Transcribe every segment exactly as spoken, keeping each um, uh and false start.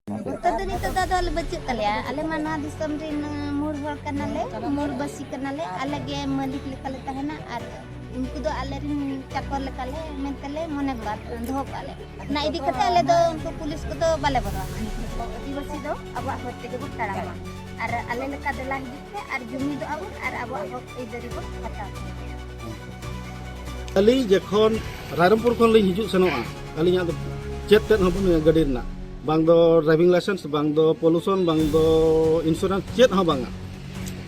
ᱵᱚᱛᱚᱨ ᱫᱚ ᱱᱤᱛᱚᱜ ᱫᱚ ᱟᱫᱚ ᱟᱞᱮ ᱵᱟᱹᱪᱩᱜ ᱛᱟᱞᱮᱭᱟ᱾ ᱟᱞᱮ ᱢᱟ ᱱᱚᱣᱟ ᱫᱤᱥᱚᱢ ᱨᱮᱱ ᱢᱩᱲ ᱦᱚᱲ ᱠᱟᱱᱟᱞᱮ, ᱢᱩᱲ ᱵᱟᱹᱥᱤ ᱠᱟᱱᱟᱞᱮ᱾ ᱟᱞᱮ ᱜᱮ ᱢᱟᱹᱞᱤᱠ ᱞᱮᱠᱟᱞᱮ ᱛᱟᱦᱮᱱᱟ ᱟᱨ ᱩᱱᱠᱩ ᱫᱚ ᱟᱞᱮᱨᱮᱱ ᱪᱟᱠᱚᱨ ᱞᱮᱠᱟᱞᱮ ᱢᱮᱱᱛᱮᱞᱮ ᱢᱚᱱᱮ ᱠᱚᱣᱟ, ᱫᱚᱦᱚ ᱠᱚᱣᱟ ᱞᱮ᱾ ᱚᱱᱟ ᱤᱫᱤ ᱠᱟᱛᱮ ᱟᱞᱮ ᱫᱚ ᱩᱱᱠᱩ ᱯᱩᱞᱤᱥ ᱠᱚᱫᱚ ᱵᱟᱞᱮ ᱵᱚᱨᱚᱜᱼᱟ᱾ ᱟᱹᱫᱤᱵᱟᱹᱥᱤ ᱫᱚ ᱟᱵᱚᱣᱟᱜ ᱦᱚᱨ ᱛᱮᱜᱮ ᱵᱚᱱ ᱛᱟᱲᱟᱢᱟ ᱟᱨ ᱟᱞᱮ ᱞᱮᱠᱟ ᱫᱮᱞᱟ ᱦᱤᱡᱩᱜ ᱯᱮ ᱟᱨ ᱡᱩᱢᱤᱫᱚᱜᱼᱟ ᱵᱚᱱ ᱟᱨ ᱟᱵᱚᱣᱟᱜ ᱦᱚᱠ ᱟᱹᱭᱫᱟᱹᱨᱤ ᱵᱚᱱ ᱦᱟᱛᱟᱣ ᱛᱟᱵᱚᱱᱟ᱾ ᱟᱹᱞᱤᱧ ᱡᱚᱠᱷᱚᱱ ᱨᱟᱭᱨᱚᱝᱯᱩᱨ ᱠᱷᱚᱱ ᱞᱤᱧ ᱦᱤᱡᱩᱜ ᱥᱮᱱᱚᱜᱼᱟ, ᱟᱹᱞᱤᱧᱟᱜ ᱫᱚ ᱪᱮᱫ ᱛᱮᱫ ᱦᱚᱸ ᱵᱟᱹᱱᱩᱜᱼᱟ ᱜᱟᱹᱰᱤ ᱨᱮᱱᱟᱜ, ᱵᱟᱝ ᱫᱚ ᱰᱨᱟᱭᱵᱷᱤᱝ ᱞᱟᱭᱥᱮᱱᱥ, ᱵᱟᱝ ᱫᱚ ᱯᱚᱞᱩᱥᱚᱱ, ᱵᱟᱝ ᱫᱚ ᱤᱱᱥᱩᱨᱮᱱᱥ, ᱪᱮᱫ ᱦᱚᱸ ᱵᱟᱝᱟ᱾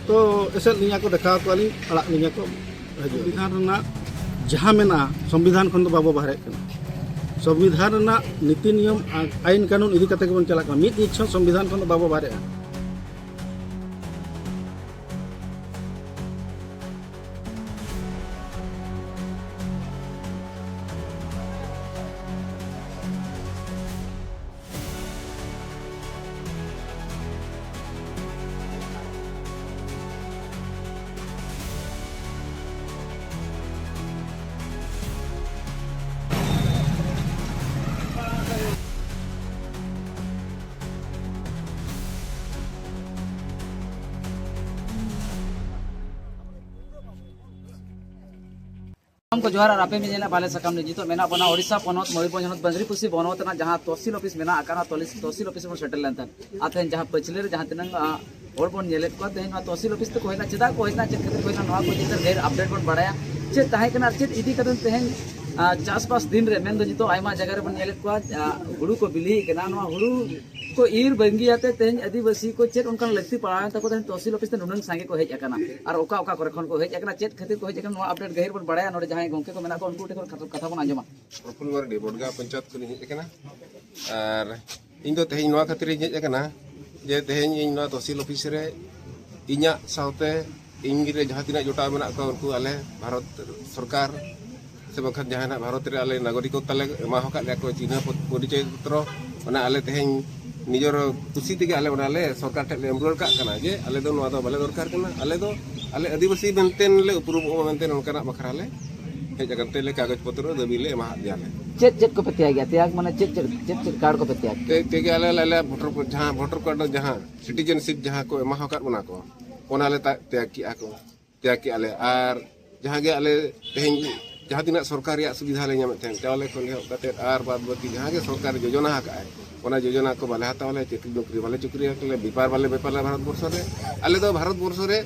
ᱛᱚ ᱮᱥᱮᱫ ᱞᱤᱧᱟ ᱠᱚ, ᱫᱮᱠᱷᱟᱣ ᱠᱚᱣᱟ ᱞᱤᱧ, ᱟᱲᱟᱜ ᱞᱤᱧᱟ ᱠᱚ, ᱦᱤᱡᱩᱜ ᱟᱹᱞᱤᱧ᱾ ᱥᱚᱝᱵᱤᱫᱷᱟᱱ ᱨᱮᱱᱟᱜ ᱡᱟᱦᱟᱸ ᱢᱮᱱᱟᱜᱼᱟ, ᱥᱚᱝᱵᱤᱫᱷᱟᱱ ᱠᱷᱚᱱ ᱫᱚ ᱵᱟᱵᱚ ᱵᱟᱦᱨᱮᱜ ᱠᱟᱱᱟ᱾ ᱥᱚᱝᱵᱤᱫᱷᱟᱱ ᱨᱮᱱᱟᱜ ᱱᱤᱛᱤ ᱱᱤᱭᱚᱢ, ᱟ-, ᱟᱭᱤᱱ ᱠᱟᱹᱱᱩᱱ ᱤᱫᱤ ᱠᱟᱛᱮ ᱜᱮᱵᱚᱱ ᱪᱟᱞᱟᱜ ᱠᱟᱱᱟ, ᱢᱤᱫ ᱤᱪᱪᱷᱟᱹ ᱥᱚᱝᱵᱤᱫᱷᱟᱱ ᱠᱷᱚᱱ ᱫᱚ ᱵᱟᱵᱚ ᱵᱟᱦᱨᱮᱜᱼᱟ᱾ ᱥᱟᱱᱟᱢ ᱠᱚ ᱡᱚᱦᱟᱨ᱾ ᱟᱨ ᱟᱯᱮ ᱯᱮ ᱧᱮᱞᱟ ᱵᱟᱞᱮ ᱥᱟᱠᱟᱢ ᱨᱮ ᱱᱤᱛᱚᱜ ᱢᱮᱱᱟᱜ ᱵᱚᱱᱟ ᱳᱰᱤᱥᱟ ᱯᱚᱱᱚᱛ ᱢᱚᱭᱩᱨᱵᱷᱚᱸᱡᱽ ᱦᱚᱱᱚᱛ ᱵᱟᱝᱨᱤᱯᱚᱥᱤ ᱵᱚᱱᱚᱛ ᱨᱮᱱᱟᱜ ᱡᱟᱦᱟᱸ ᱛᱚᱦᱥᱤᱞ ᱚᱯᱷᱤᱥ ᱢᱮᱱᱟᱜ ᱟᱠᱟᱫᱟ, ᱛᱚᱦᱥᱤᱞ, ᱛᱚᱦᱥᱤᱞ ᱚᱯᱷᱤᱥ ᱨᱮᱵᱚᱱ ᱥᱮᱴᱮᱨ ᱞᱮᱱ ᱛᱟᱦᱮᱸᱫ᱾ ᱟᱨ ᱛᱮᱦᱮᱧ ᱡᱟᱦᱟᱸ ᱯᱟᱹᱪᱷᱞᱟᱹ ᱨᱮ ᱡᱟᱦᱟᱸ ᱛᱤᱱᱟᱹᱝ, ᱟ, ᱦᱚᱲ ᱵᱚᱱ ᱧᱮᱞᱮᱫ ᱠᱚᱣᱟ, ᱛᱮᱦᱮᱧ ᱱᱚᱣᱟ ᱛᱚᱦᱥᱤᱞ ᱚᱯᱷᱤᱥ ᱛᱮᱠᱚ ᱦᱮᱡ ᱮᱱᱟ, ᱪᱮᱫᱟᱜ ᱠᱚ ᱦᱮᱡ ᱮᱱᱟ, ᱪᱮᱫ ᱠᱷᱟᱹᱛᱤᱨ ᱠᱚ ᱦᱮᱡ ᱮᱱᱟ, ᱱᱚᱣᱟ ᱠᱚ ᱤᱫᱤ ᱠᱟᱛᱮ ᱰᱷᱮᱨ ᱟᱯᱰᱮᱴ ᱵᱚᱱ ᱵᱟᱲᱟᱭᱟ᱾ ᱪᱮᱫ ᱛᱟᱦᱮᱸ ᱠᱟᱱᱟ ᱟᱨ ᱪᱮᱫ ᱤᱫᱤ ᱠᱟᱛᱮ ᱛᱮᱦᱮᱧ, ᱟ, ᱪᱟᱥᱵᱟᱥ ᱫᱤᱱ ᱨᱮ, ᱢᱮᱱᱫᱚ ᱱᱤᱛᱚᱜ ᱟᱭᱢᱟ ᱡᱟᱭᱜᱟ ᱨᱮᱵᱚᱱ ᱧᱮᱞᱮᱫ ᱠᱚᱣᱟ, ᱟ, ᱦᱩᱲᱩ ᱠᱚ ᱵᱤᱞᱤᱭᱮᱫ ᱠᱟᱱᱟ, ᱱᱚᱣᱟ ᱦᱩᱲᱩ ᱠᱚ ᱤᱨ ᱵᱟᱹᱜᱤᱭᱟᱛᱮ ᱛᱮᱦᱮᱧ ᱟᱹᱫᱤᱵᱟᱹᱥᱤ ᱠᱚ ᱪᱮᱫ ᱚᱱᱠᱟᱱ ᱞᱟᱹᱠᱛᱤ ᱯᱟᱲᱟᱣᱮᱱ ᱛᱟᱠᱚ ᱛᱮᱦᱮᱧ ᱛᱚᱦᱥᱤᱞ ᱚᱯᱷᱤᱥ ᱛᱮ ᱱᱩᱱᱟᱹᱝ ᱥᱟᱸᱜᱮ ᱠᱚ ᱦᱮᱡ ᱟᱠᱟᱱᱟ ᱟᱨ ᱚᱠᱟ ᱚᱠᱟ ᱠᱚᱨᱮ ᱠᱷᱚᱱ ᱠᱚ ᱦᱮᱡ ᱟᱠᱟᱱᱟ, ᱪᱮᱫ ᱠᱷᱟᱹᱛᱤᱨ ᱠᱚ ᱦᱮᱡ ᱟᱠᱟᱱᱟ, ᱱᱚᱣᱟ ᱟᱯᱰᱮᱴ ᱜᱟᱹᱦᱤᱨ ᱵᱚᱱ ᱵᱟᱲᱟᱭᱟ᱾ ᱱᱚᱰᱮ ᱡᱟᱦᱟᱸᱭ ᱜᱚᱢᱠᱮ ᱠᱚ ᱢᱮᱱᱟᱜ ᱠᱚᱣᱟ, ᱩᱱᱠᱩ ᱴᱷᱮᱱ ᱠᱷᱚᱱ ᱠᱟᱛᱷᱟ, ᱠᱟᱛᱷᱟ ᱵᱚᱱ ᱟᱸᱡᱚᱢᱟ᱾ ᱯᱨᱚᱯᱷᱩᱞ ᱢᱟᱨᱰᱤ, ᱵᱚᱰᱜᱟ ᱯᱚᱧᱪᱟᱭᱮᱛ ᱠᱷᱚᱱᱤᱧ ᱦᱮᱡ ᱟᱠᱟᱱᱟ᱾ ᱟᱨ ᱤᱧ ᱫᱚ ᱛᱮᱦᱮᱧ ᱱᱚᱣᱟ ᱠᱷᱟᱹᱛᱤᱨᱤᱧ ᱦᱮᱡ ᱟᱠᱟᱱᱟ ᱡᱮ ᱛᱮᱦᱮᱧ ᱤᱧ ᱱᱚᱣᱟ ᱛᱚᱦᱥᱤᱞ ᱚᱯᱷᱤᱥ ᱨᱮ ᱤᱧᱟᱹᱜ ᱥᱟᱶᱛᱮ ᱤᱧ ᱨᱮ ᱡᱟᱦᱟᱸ ᱛᱤᱱᱟᱹᱜ ᱡᱚᱴᱟᱣ ᱢᱮᱱᱟᱜ ᱠᱚᱣᱟ, ᱩᱱᱠᱩ ᱟᱞᱮ ᱵᱷᱟᱨᱚᱛ ᱥᱚᱨᱠᱟᱨ ᱥᱮ ᱵᱟᱝᱠᱷᱟᱱ ᱡᱟᱦᱟᱸᱭ ᱱᱟᱜ ᱵᱷᱟᱨᱚᱛ ᱨᱮ ᱟᱞᱮ ᱱᱟᱜᱚᱨᱤᱠᱚᱛᱟ ᱞᱮ ᱮᱢᱟ ᱟᱠᱟᱫ ᱞᱮᱭᱟ ᱠᱚ, ᱪᱤᱱᱦᱟᱹ ᱯᱚ-, ᱯᱚᱨᱤᱪᱚᱭ ᱯᱚᱛᱨᱚ, ᱚᱱᱟ ᱟᱞᱮ ᱛᱮᱦᱮᱧ ᱱᱤᱡᱮᱨ ᱠᱩᱥᱤ ᱛᱮᱜᱮ ᱟᱞᱮ ᱚᱱᱟ ᱞᱮ ᱥᱚᱨᱠᱟᱨ ᱴᱷᱮᱱ ᱞᱮ ᱮᱢ ᱨᱩᱣᱟᱹᱲ ᱠᱟᱜ ᱠᱟᱱᱟ ᱡᱮ ᱟᱞᱮ ᱫᱚ ᱱᱚᱣᱟ ᱫᱚ ᱵᱟᱞᱮ ᱫᱚᱨᱠᱟᱨ ᱠᱟᱱᱟ᱾ ᱟᱞᱮ ᱫᱚ ᱟᱞᱮ ᱟᱹᱫᱤᱵᱟᱹᱥᱤ ᱢᱮᱱᱛᱮ ᱞᱮ ᱩᱯᱨᱩᱢᱚᱜᱼᱟ ᱢᱮᱱᱛᱮ ᱚᱱᱠᱟᱱᱟᱜ ᱵᱟᱠᱷᱨᱟ ᱞᱮ ᱦᱮᱡ ᱟᱠᱟᱱ ᱛᱮ ᱞᱮ ᱠᱟᱜᱚᱡᱽ ᱯᱚᱛᱨᱚ ᱫᱟᱹᱵᱤ ᱞᱮ ᱮᱢᱟᱦᱟᱫ ᱜᱮᱭᱟ ᱞᱮ᱾ ᱪᱮᱫ ᱪᱮᱫ ᱠᱚᱯᱮ ᱛᱮᱭᱟᱜ ᱜᱮᱭᱟ? ᱛᱮᱭᱟᱜ ᱢᱟᱱᱮ ᱪᱮᱫ ᱪᱮᱫ ᱪᱮᱫ ᱪᱮᱫ ᱠᱟᱨᱰ ᱠᱚᱯᱮ ᱛᱮᱭᱟᱜ ᱜᱮᱭᱟ? ᱛᱮ ᱛᱮᱜᱮ ᱟᱞᱮ ᱞᱮ ᱟᱞᱮᱭᱟᱜ ᱵᱷᱳᱴᱟᱨ ᱠᱚ ᱡᱟᱦᱟᱸ ᱵᱷᱳᱴᱟᱨ ᱠᱟᱨᱰ ᱡᱟᱦᱟᱸ ᱥᱤᱴᱤᱡᱮᱱᱥᱤᱯ ᱡᱟᱦᱟᱸ ᱠᱚ ᱮᱢᱟ ᱟᱠᱟᱫ ᱵᱚᱱᱟ ᱠᱚ, ᱚᱱᱟ ᱞᱮ ᱛᱟ- ᱛᱮᱭᱟᱜ ᱠᱮᱜᱼᱟ ᱠᱚ, ᱛᱮᱭᱟᱜ ᱠᱮᱜᱼᱟ ᱞᱮ᱾ ᱟᱨ ᱡᱟᱦᱟᱸ ᱜᱮ ᱟᱞᱮ ᱛᱮᱦᱮᱧ ᱡᱟᱦᱟᱸ ᱛᱤᱱᱟᱹᱜ ᱥᱚᱨᱠᱟᱨ ᱨᱮᱭᱟᱜ ᱥᱩᱵᱤᱫᱷᱟ ᱞᱮ ᱧᱟᱢᱮᱫ ᱛᱟᱦᱮᱸᱫ, ᱪᱟᱣᱞᱮ ᱠᱷᱚᱱ ᱮᱦᱚᱵ ᱠᱟᱛᱮ ᱟᱨ ᱵᱟᱫ ᱵᱟᱹᱠᱤ ᱡᱟᱦᱟᱸ ᱜᱮ ᱥᱚᱨᱠᱟᱨ ᱡᱳᱡᱚᱱᱟ ᱟᱠᱟᱫ ᱟᱭ, ᱚᱱᱟ ᱡᱳᱡᱚᱱᱟ ᱠᱚ ᱵᱟᱞᱮ ᱦᱟᱛᱟᱣ ᱟᱞᱮ, ᱪᱟᱹᱠᱨᱤ ᱱᱚᱠᱨᱤ ᱵᱟᱞᱮ ᱪᱟᱹᱠᱨᱤᱭᱟ, ᱵᱮᱯᱟᱨ ᱵᱟᱞᱮ ᱵᱮᱯᱟᱨᱟ ᱵᱷᱟᱨᱚᱛ ᱵᱚᱨᱥᱚ ᱨᱮ᱾ ᱟᱞᱮ ᱫᱚ ᱵᱷᱟᱨᱚᱛ ᱵᱚᱨᱥᱚ ᱨᱮ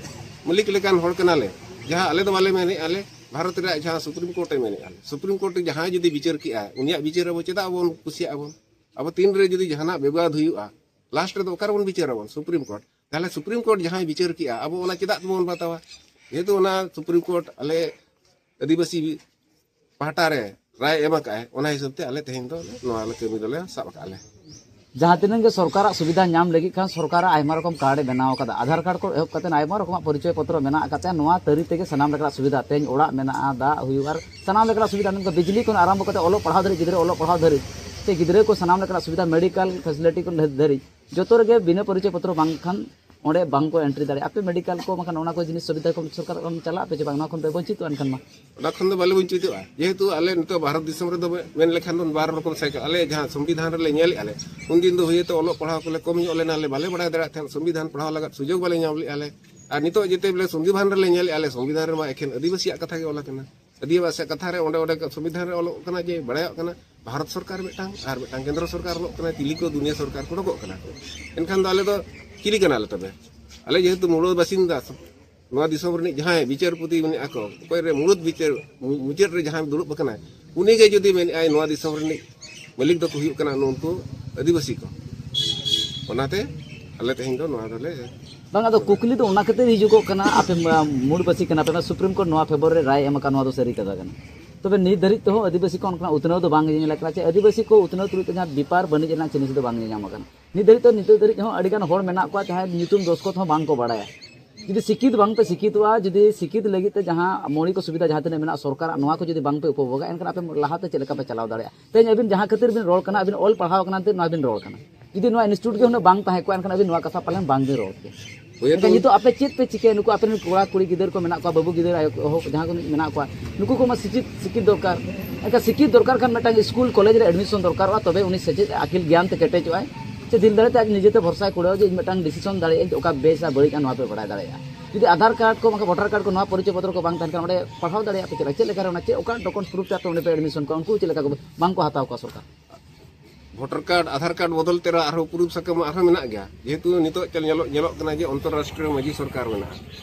ᱢᱟᱹᱞᱤᱠ ᱞᱮᱠᱟᱱ ᱦᱚᱲ ᱠᱟᱱᱟᱞᱮ᱾ ᱡᱟᱦᱟᱸ ᱟᱞᱮ ᱫᱚ ᱵᱟᱞᱮ ᱢᱮᱱᱮᱫᱼᱟ ᱞᱮ, ᱵᱷᱟᱨᱚᱛ ᱨᱮᱭᱟᱜ ᱡᱟᱦᱟᱸ ᱥᱩᱯᱨᱤᱢ ᱠᱳᱨᱴ ᱮ ᱢᱮᱱᱮᱫᱼᱟ ᱞᱮ, ᱥᱩᱯᱨᱤᱢ ᱠᱳᱨᱴ ᱡᱟᱦᱟᱸᱭ ᱡᱩᱫᱤ ᱵᱤᱪᱟᱹᱨ ᱠᱮᱜᱼᱟ, ᱩᱱᱤᱭᱟᱜ ᱵᱤᱪᱟᱹᱨ ᱟᱵᱚ ᱪᱮᱫᱟᱜ ᱵᱚᱱ ᱠᱩᱥᱤᱭᱟᱜᱼᱟ ᱵᱚᱱ? ᱟᱵᱚ ᱛᱤᱱᱨᱮ ᱡᱩᱫᱤ ᱡᱟᱦᱟᱱᱟᱜ ᱵᱤᱵᱟᱫ ᱦᱩᱭᱩᱜᱼᱟ, ᱞᱟᱥᱴ ᱨᱮᱫᱚ ᱚᱠᱟ ᱨᱮᱵᱚᱱ ᱵᱤᱪᱟᱹᱨᱟᱵᱚᱱ? Supreme court. ᱛᱟᱦᱚᱞᱮ ᱥᱩᱯᱨᱤᱢ ᱠᱳᱨᱴ ᱡᱟᱦᱟᱸᱭ ᱵᱤᱪᱟᱹᱨ ᱠᱮᱜᱼᱟ, ᱟᱵᱚ ᱚᱱᱟ ᱪᱮᱫᱟᱜ ᱵᱚᱱ ᱵᱟᱛᱟᱣᱟ? ᱡᱮᱦᱮᱛᱩ ᱚᱱᱟ ᱥᱩᱯᱨᱤᱢ ᱠᱳᱨᱴ ᱟᱞᱮ ᱟᱹᱫᱤᱵᱟᱹᱥᱤ ᱯᱟᱦᱴᱟ ᱨᱮ ᱨᱟᱭ ᱮᱢ ᱟᱠᱟᱫ ᱟᱭ, ᱚᱱᱟ ᱦᱤᱥᱟᱹᱵ ᱛᱮ ᱟᱞᱮ ᱛᱮᱦᱮᱧ ᱫᱚ ᱱᱚᱣᱟ ᱠᱟᱹᱢᱤ ᱫᱚᱞᱮ ᱥᱟᱵ ᱟᱠᱟᱫᱼᱟ ᱞᱮ᱾ ᱡᱟᱦᱟᱸ ᱛᱤᱱᱟᱹᱜ ᱜᱮ ᱥᱚᱨᱠᱟᱨᱟᱜ ᱥᱩᱵᱤᱫᱷᱟ ᱧᱟᱢ ᱞᱟᱹᱜᱤᱫ ᱠᱷᱟᱱ ᱥᱚᱨᱠᱟᱨᱟᱜ ᱟᱭᱢᱟ ᱨᱚᱠᱚᱢ ᱠᱟᱨᱰ ᱮ ᱵᱮᱱᱟᱣ ᱟᱠᱟᱫᱟ᱾ ᱟᱫᱷᱟᱨ ᱠᱟᱨᱰ ᱠᱷᱚᱱ ᱮᱦᱚᱵ ᱠᱟᱛᱮ ᱟᱭᱢᱟ ᱨᱚᱠᱚᱢᱟᱜ ᱯᱚᱨᱤᱪᱚᱭ ᱯᱚᱛᱨᱚ ᱢᱮᱱᱟᱜ ᱟᱠᱟᱫ ᱛᱮ ᱱᱚᱣᱟ ᱛᱟᱹᱨᱤ ᱛᱮᱜᱮ ᱥᱟᱱᱟᱢ ᱞᱮᱠᱟᱱᱟᱜ ᱥᱩᱵᱤᱫᱷᱟ, ᱛᱮᱦᱮᱧ ᱚᱲᱟᱜ ᱢᱮᱱᱟᱜᱼᱟ, ᱫᱟᱜ ᱦᱩᱭᱩᱜ ᱟᱨ ᱥᱟᱱᱟᱢ ᱞᱮᱠᱟᱱᱟᱜ ᱥᱩᱵᱤᱫᱷᱟ, ᱢᱮᱱᱠᱷᱟᱱ ᱵᱤᱡᱽᱞᱤ ᱠᱷᱚᱱ ᱟᱨᱟᱢᱵᱷᱚ ᱠᱟᱛᱮ ᱚᱞᱚᱜ ᱯᱟᱲᱦᱟᱣ ᱫᱷᱟᱹᱨᱤᱡ, ᱜᱤᱫᱽᱨᱟᱹ ᱚᱞᱚᱜ ᱯᱟᱲᱦᱟᱣ ᱫᱷᱟᱹᱨᱤᱡ ᱥᱮ ᱜᱤᱫᱽᱨᱟᱹ ᱠᱚ ᱥᱟᱱᱟᱢ ᱞᱮᱠᱟᱱᱟᱜ ᱥᱩᱵᱤᱫᱷᱟ, ᱢᱮᱰᱤᱠᱟᱞ ᱯᱷᱮᱥᱤᱞᱤᱴᱤ ᱠᱚ ᱫᱷᱟᱹᱨᱤᱡ ᱡᱚᱛᱚ ᱨᱮᱜᱮ ᱵᱤᱱᱟᱹ ᱯᱚᱨᱤᱪᱚᱭ ᱯᱚᱛᱨᱚ ᱵᱟᱝᱠᱷᱟᱱ ᱚᱸᱰᱮ ᱵᱟᱝ ᱠᱚ ᱮᱱᱴᱨᱤ ᱫᱟᱲᱮᱭᱟᱜᱼᱟ᱾ ᱟᱯᱮ ᱢᱮᱰᱤᱠᱟᱞ ᱠᱚ ᱵᱟᱝᱠᱷᱟᱱ ᱚᱱᱟ ᱠᱚ ᱡᱤᱱᱤᱥ ᱥᱩᱵᱤᱫᱷᱟ ᱠᱚ ᱥᱚᱨᱠᱟᱨ ᱠᱷᱚᱱ ᱪᱟᱞᱟᱜ ᱟᱯᱮ ᱪᱮ ᱵᱟᱝ? ᱱᱚᱣᱟ ᱠᱷᱚᱱ ᱯᱮ ᱵᱚᱧᱪᱤᱛᱚᱜᱼᱟ ᱮᱱᱠᱷᱟᱱ ᱢᱟ᱾ ᱚᱱᱟ ᱠᱷᱚᱱ ᱫᱚ ᱵᱟᱞᱮ ᱵᱚᱧᱪᱤᱛᱚᱜᱼᱟ, ᱡᱮᱦᱮᱛᱩ ᱟᱞᱮ ᱱᱤᱛᱚᱜ ᱵᱷᱟᱨᱚᱛ ᱫᱤᱥᱚᱢ ᱨᱮᱫᱚ ᱢᱮᱱ ᱞᱮᱠᱷᱟᱱ ᱵᱚᱱ ᱵᱟᱨ ᱨᱚᱠᱚᱢ ᱥᱟᱭᱠᱮᱞ᱾ ᱟᱞᱮ ᱡᱟᱦᱟᱸ ᱥᱚᱝᱵᱤᱫᱷᱟᱱ ᱨᱮᱞᱮ ᱧᱮᱞᱮᱫᱼᱟ ᱞᱮ, ᱩᱱᱫᱤᱱ ᱫᱚ ᱦᱩᱭᱛᱚ ᱚᱞᱚᱜ ᱯᱟᱲᱦᱟᱣ ᱠᱚᱞᱮ ᱠᱚᱢ ᱧᱚᱜ ᱞᱮᱱᱟ, ᱞᱮ ᱵᱟᱞᱮ ᱵᱟᱲᱟᱭ ᱫᱟᱲᱮᱭᱟᱜ ᱛᱟᱦᱮᱸᱫ, ᱥᱚᱝᱵᱤᱫᱷᱟᱱ ᱯᱟᱲᱦᱟᱣ ᱞᱟᱜᱟᱫ ᱥᱩᱡᱳᱜᱽ ᱵᱟᱞᱮ ᱧᱟᱢ ᱞᱮᱫᱼᱟ ᱞᱮ᱾ ᱟᱨ ᱱᱤᱛᱚᱜ ᱡᱮᱛᱮ ᱵᱚᱞᱮ ᱥᱚᱝᱵᱤᱫᱷᱟᱱ ᱨᱮᱞᱮ ᱧᱮᱞᱮᱫᱼᱟ ᱞᱮ, ᱥᱚᱝᱵᱤᱫᱷᱟᱱ ᱨᱮᱢᱟ ᱮᱠᱷᱮᱱ ᱟᱹᱫᱤᱵᱟᱹᱥᱤᱭᱟᱜ ᱠᱟᱛᱷᱟ ᱜᱮ ᱚᱞ ᱟᱠᱟᱱᱟ᱾ ᱟᱹᱫᱤᱵᱟᱹᱥᱤᱭᱟᱜ ᱠᱟᱛᱷᱟ ᱨᱮ ᱚᱸᱰᱮ ᱚᱸᱰᱮ ᱥᱚᱝᱵᱤᱫᱷᱟᱱ ᱨᱮ ᱚᱞᱚᱜ ᱠᱟᱱᱟ ᱡᱮ ᱵᱟᱲᱟᱭᱚᱜ ᱠᱟᱱᱟ ᱵᱷᱟᱨᱚᱛ ᱥᱚᱨᱠᱟᱨ ᱢᱤᱫᱴᱟᱝ ᱟᱨ ᱢᱤᱫᱴᱟᱝ ᱠᱮᱱᱫᱨᱚ ᱥᱚᱨᱠᱟᱨ ᱚᱞᱚᱜ ᱠᱟᱱᱟ, ᱪᱤᱞᱤ ᱠᱚ ᱫᱩᱱᱤᱭᱟᱹ ᱥᱚᱨᱠᱟᱨ ᱠᱚ ᱚᱰᱚᱠᱚᱜ ᱠᱟᱱᱟ ᱠᱚ᱾ ᱮᱱᱠᱷᱟᱱ ᱫᱚ ᱟᱞᱮ ᱫᱚ ᱪᱤᱞᱤ ᱠᱟᱱᱟᱞᱮ ᱛᱚᱵᱮ? ᱟᱞᱮ ᱡᱮᱦᱮᱛᱩ ᱢᱩᱲ ᱵᱟᱥᱤᱱᱫᱟ, ᱱᱚᱣᱟ ᱫᱤᱥᱚᱢ ᱨᱤᱱᱤᱡ ᱡᱟᱦᱟᱸᱭ ᱵᱤᱪᱟᱹᱨᱯᱚᱛᱤ ᱢᱮᱱᱟᱜ ᱠᱚ, ᱚᱠᱚᱭ ᱨᱮ ᱢᱩᱲᱩᱫ ᱵᱤᱪᱟᱹᱨ, ᱢᱩᱪᱟᱹᱫ ᱨᱮ ᱡᱟᱦᱟᱸᱭ ᱫᱩᱲᱩᱵ ᱟᱠᱟᱱᱟᱭ, ᱩᱱᱤ ᱜᱮ ᱡᱩᱫᱤ ᱢᱮᱱᱮᱫᱼᱟᱭ ᱱᱚᱣᱟ ᱫᱤᱥᱚᱢ ᱨᱤᱱᱤᱡ ᱢᱟᱹᱞᱤᱠ ᱫᱚᱠᱚ ᱦᱩᱭᱩᱜ ᱠᱟᱱᱟ ᱱᱩᱠᱩ ᱟᱹᱫᱤᱵᱟᱹᱥᱤ ᱠᱚ, ᱚᱱᱟᱛᱮ ᱟᱞᱮ ᱛᱮᱦᱮᱧ ᱫᱚ ᱱᱚᱣᱟ ᱫᱚᱞᱮ ᱵᱟᱝ, ᱟᱫᱚ ᱠᱩᱠᱞᱤ ᱫᱚ ᱚᱱᱟ ᱠᱷᱟᱹᱛᱤᱨ ᱦᱤᱡᱩᱜᱚᱜ ᱠᱟᱱᱟ, ᱟᱯᱮ ᱢᱟ-, ᱢᱩᱲ ᱵᱟᱹᱥᱤ ᱠᱟᱱᱟ ᱯᱮ, ᱥᱩᱯᱨᱤᱢ ᱠᱳᱨᱴ ᱱᱚᱣᱟ ᱯᱷᱮᱵᱚᱨ ᱨᱮ ᱨᱟᱭ ᱮᱢ ᱟᱠᱟᱱ, ᱱᱚᱣᱟ ᱫᱚ ᱥᱟᱹᱨᱤ ᱠᱟᱛᱷᱟ ᱠᱟᱱᱟ᱾ ᱛᱚᱵᱮ ᱱᱤᱛ ᱫᱷᱟᱹᱨᱤᱡ ᱛᱮᱦᱚᱸ ᱟᱹᱫᱤᱵᱟᱹᱥᱤ ᱠᱚ ᱚᱱᱠᱟᱱᱟᱜ ᱩᱛᱱᱟᱹᱣ ᱫᱚ ᱵᱟᱝ ᱧᱮᱞ ᱟᱠᱟᱱᱟ, ᱪᱮ ᱟᱹᱫᱤᱵᱟᱹᱥᱤ ᱠᱚ ᱩᱛᱱᱟᱹᱣ ᱛᱩᱞᱩᱡ ᱛᱮ ᱡᱟᱦᱟᱸ ᱵᱮᱯᱟᱨ ᱵᱟᱹᱱᱤᱡ ᱨᱮᱱᱟᱜ ᱡᱤᱱᱤᱥ ᱫᱚ ᱵᱟᱝ ᱧᱮᱞ ᱧᱟᱢ ᱟᱠᱟᱱᱟ᱾ ᱱᱤᱛ ᱫᱷᱟᱹᱨᱤᱡ ᱛᱮ, ᱱᱤᱛᱚᱜ ᱫᱷᱟᱹᱨᱤᱡ ᱦᱚᱸ ᱟᱹᱰᱤ ᱜᱟᱱ ᱦᱚᱲ ᱢᱮᱱᱟᱜ ᱠᱚᱣᱟ ᱡᱟᱦᱟᱸᱭ ᱧᱩᱛᱩᱢ ᱫᱚᱥᱠᱚᱛ ᱦᱚᱸ ᱵᱟᱝ ᱠᱚ ᱵᱟᱲᱟᱭᱟ᱾ ᱡᱩᱫᱤ ᱥᱤᱠᱷᱤᱛ ᱵᱟᱝ ᱯᱮ ᱥᱤᱠᱷᱤᱛᱚᱜᱼᱟ, ᱡᱩᱫᱤ ᱥᱤᱠᱷᱤᱛ ᱞᱟᱹᱜᱤᱫ ᱛᱮ ᱡᱟᱦᱟᱸ ᱢᱳᱣᱞᱤᱠ ᱥᱩᱵᱤᱫᱷᱟ ᱡᱟᱦᱟᱸ ᱛᱤᱱᱟᱹᱜ ᱢᱮᱱᱟᱜᱼᱟ ᱥᱚᱨᱠᱟᱨᱟᱜ, ᱱᱚᱣᱟ ᱠᱚ ᱡᱩᱫᱤ ᱵᱟᱝ ᱯᱮ ᱩᱯᱚᱵᱷᱳᱜᱟ, ᱮᱱᱠᱷᱟᱱ ᱟᱯᱮ ᱞᱟᱦᱟ ᱛᱮ ᱪᱮᱫ ᱞᱮᱠᱟ ᱯᱮ ᱪᱟᱞᱟᱣ ᱫᱟᱲᱮᱭᱟᱜᱼᱟ? ᱛᱮᱦᱮᱧ ᱟᱹᱵᱤᱱ ᱡᱟᱦᱟᱸ ᱠᱷᱟᱹᱛᱤᱨ ᱵᱤᱱ ᱨᱚᱲ ᱠᱟᱱᱟ, ᱟᱹᱵᱤᱱ ᱚᱞ ᱯᱟᱲᱦᱟᱣ ᱟᱠᱟᱱ ᱛᱮ ᱱᱚᱣᱟ ᱵᱤᱱ ᱨᱚᱲ ᱠᱟᱱᱟ᱾ ᱡᱩᱫᱤ ᱱᱚᱣᱟ ᱤᱱᱥᱴᱤᱴᱭᱩᱴ ᱜᱮ ᱦᱩᱱᱟᱹᱝ ᱵᱟᱝ ᱛᱟᱦᱮᱸ ᱠᱚᱜᱼᱟ, ᱮᱱᱠᱷᱟᱱ ᱟᱹᱵᱤᱱ ᱱᱚᱣᱟ ᱠᱟᱛᱷᱟ ᱯᱟᱞᱮᱱ ᱵᱟᱝ ᱵᱤᱱ ᱨᱚᱲ ᱠᱮᱭᱟ᱾ ᱢᱮᱱᱠᱷᱟᱱ ᱱᱤᱛᱚᱜ ᱟᱯᱮ ᱪᱮᱫ ᱯᱮ ᱪᱤᱠᱟᱹᱭᱟ? ᱱᱩᱠᱩ ᱟᱯᱮ ᱨᱮᱱ ᱠᱚᱲᱟ ᱠᱩᱲᱤ ᱜᱤᱫᱟᱹᱨ ᱠᱚ ᱢᱮᱱᱟᱜ ᱠᱚᱣᱟ, ᱵᱟᱹᱵᱩ ᱜᱤᱫᱟᱹᱨ, ᱟᱭᱳ ᱦᱚᱸ, ᱡᱟᱦᱟᱸ ᱠᱚ ᱢᱮᱱᱟᱜ ᱠᱚᱣᱟ, ᱱᱩᱠᱩ ᱠᱚᱢᱟ ᱥᱤᱠᱷᱤᱛ, ᱥᱤᱠᱷᱤᱛ ᱫᱚᱨᱠᱟᱨ᱾ ᱮᱱᱠᱷᱟᱱ ᱥᱤᱠᱷᱤᱛ ᱫᱚᱨᱠᱟᱨ ᱠᱷᱟᱱ ᱢᱤᱫᱴᱟᱝ ᱥᱠᱩᱞ ᱠᱚᱞᱮᱡᱽ ᱨᱮ ᱮᱰᱢᱤᱥᱚᱱ ᱫᱚᱨᱠᱟᱨᱚᱜᱼᱟ, ᱛᱚᱵᱮ ᱩᱱᱤ ᱥᱮᱪᱮᱫ ᱟᱹᱠᱤᱞ ᱜᱮᱭᱟᱱ ᱛᱮ ᱠᱮᱴᱮᱡᱚᱜᱼᱟᱭ, ᱥᱮ ᱫᱤᱞ ᱫᱟᱲᱮ ᱛᱮ ᱟᱡ ᱱᱤᱡᱮᱛᱮ ᱵᱷᱚᱨᱥᱟᱭ ᱠᱩᱲᱟᱹᱣᱟ ᱡᱮ ᱤᱧ ᱢᱤᱫᱴᱟᱝ ᱰᱤᱥᱤᱥᱚᱱ ᱫᱟᱲᱮᱭᱟᱜᱼᱟᱹᱧ ᱚᱠᱟ ᱵᱮᱥᱟ ᱵᱟᱹᱲᱤᱡᱼᱟ, ᱱᱚᱣᱟ ᱯᱮ ᱵᱟᱲᱟᱭ ᱫᱟᱲᱮᱭᱟᱜᱼᱟ᱾ ᱡᱩᱫᱤ ᱟᱫᱷᱟᱨ ᱠᱟᱨᱰ ᱠᱚ ᱵᱟᱝᱠᱷᱟᱱ ᱵᱷᱳᱴᱟᱨ ᱠᱟᱨᱰ ᱠᱚ, ᱱᱚᱣᱟ ᱯᱚᱨᱤᱪᱚᱭ ᱯᱚᱛᱨᱚ ᱠᱚ ᱵᱟᱝ ᱛᱟᱦᱮᱱ ᱠᱷᱟᱱ ᱚᱸᱰᱮ ᱯᱟᱲᱦᱟᱣ ᱫᱟᱲᱮᱭᱟᱜᱼᱟ ᱯᱮ ᱪᱮᱫ ᱞᱮᱠᱟ? ᱪᱮᱫ ᱞᱮᱠᱟᱨᱮ ᱚᱱᱟ ᱪᱮᱫ, ᱚᱠᱟ ᱰᱚᱠᱩᱢᱮᱱᱴᱥ ᱯᱨᱩᱯᱷ ᱛᱮ ᱟᱯᱮ ᱚᱸᱰᱮ ᱯᱮ ᱮᱰᱢᱤᱥᱚᱱ ᱠᱚᱣᱟ? ᱩᱱᱠᱩ ᱪᱮᱫ ᱞᱮᱠᱟ ᱠᱚ ᱵᱟᱝ ᱠᱚ ᱦᱟᱛᱟᱣ ᱠᱚᱣᱟ ᱥᱚᱨᱠᱟᱨ? ᱵᱷᱳᱴᱟᱨ ᱠᱟᱨᱰ, ᱟᱫᱷᱟᱨ ᱠᱟᱨᱰ ᱵᱚᱫᱚᱞ ᱛᱮ ᱟᱨᱦᱚᱸ ᱩᱯᱨᱩᱢ ᱥᱟᱠᱟᱢ ᱟᱨᱦᱚᱸ ᱢᱮᱱᱟᱜ ᱜᱮᱭᱟ᱾ ᱡᱮᱦᱮᱛᱩ ᱱᱤᱛᱚᱜ ᱪᱮᱫ ᱧᱮᱞᱚᱜ, ᱧᱮᱞᱚᱜ ᱠᱟᱱᱟ ᱡᱮ ᱚᱱᱛᱚᱨᱨᱟᱥᱴᱨᱤᱭᱚ ᱢᱟᱹᱡᱷᱤ ᱥᱚᱨᱠᱟᱨ ᱢᱮᱱᱟᱜᱼᱟ᱾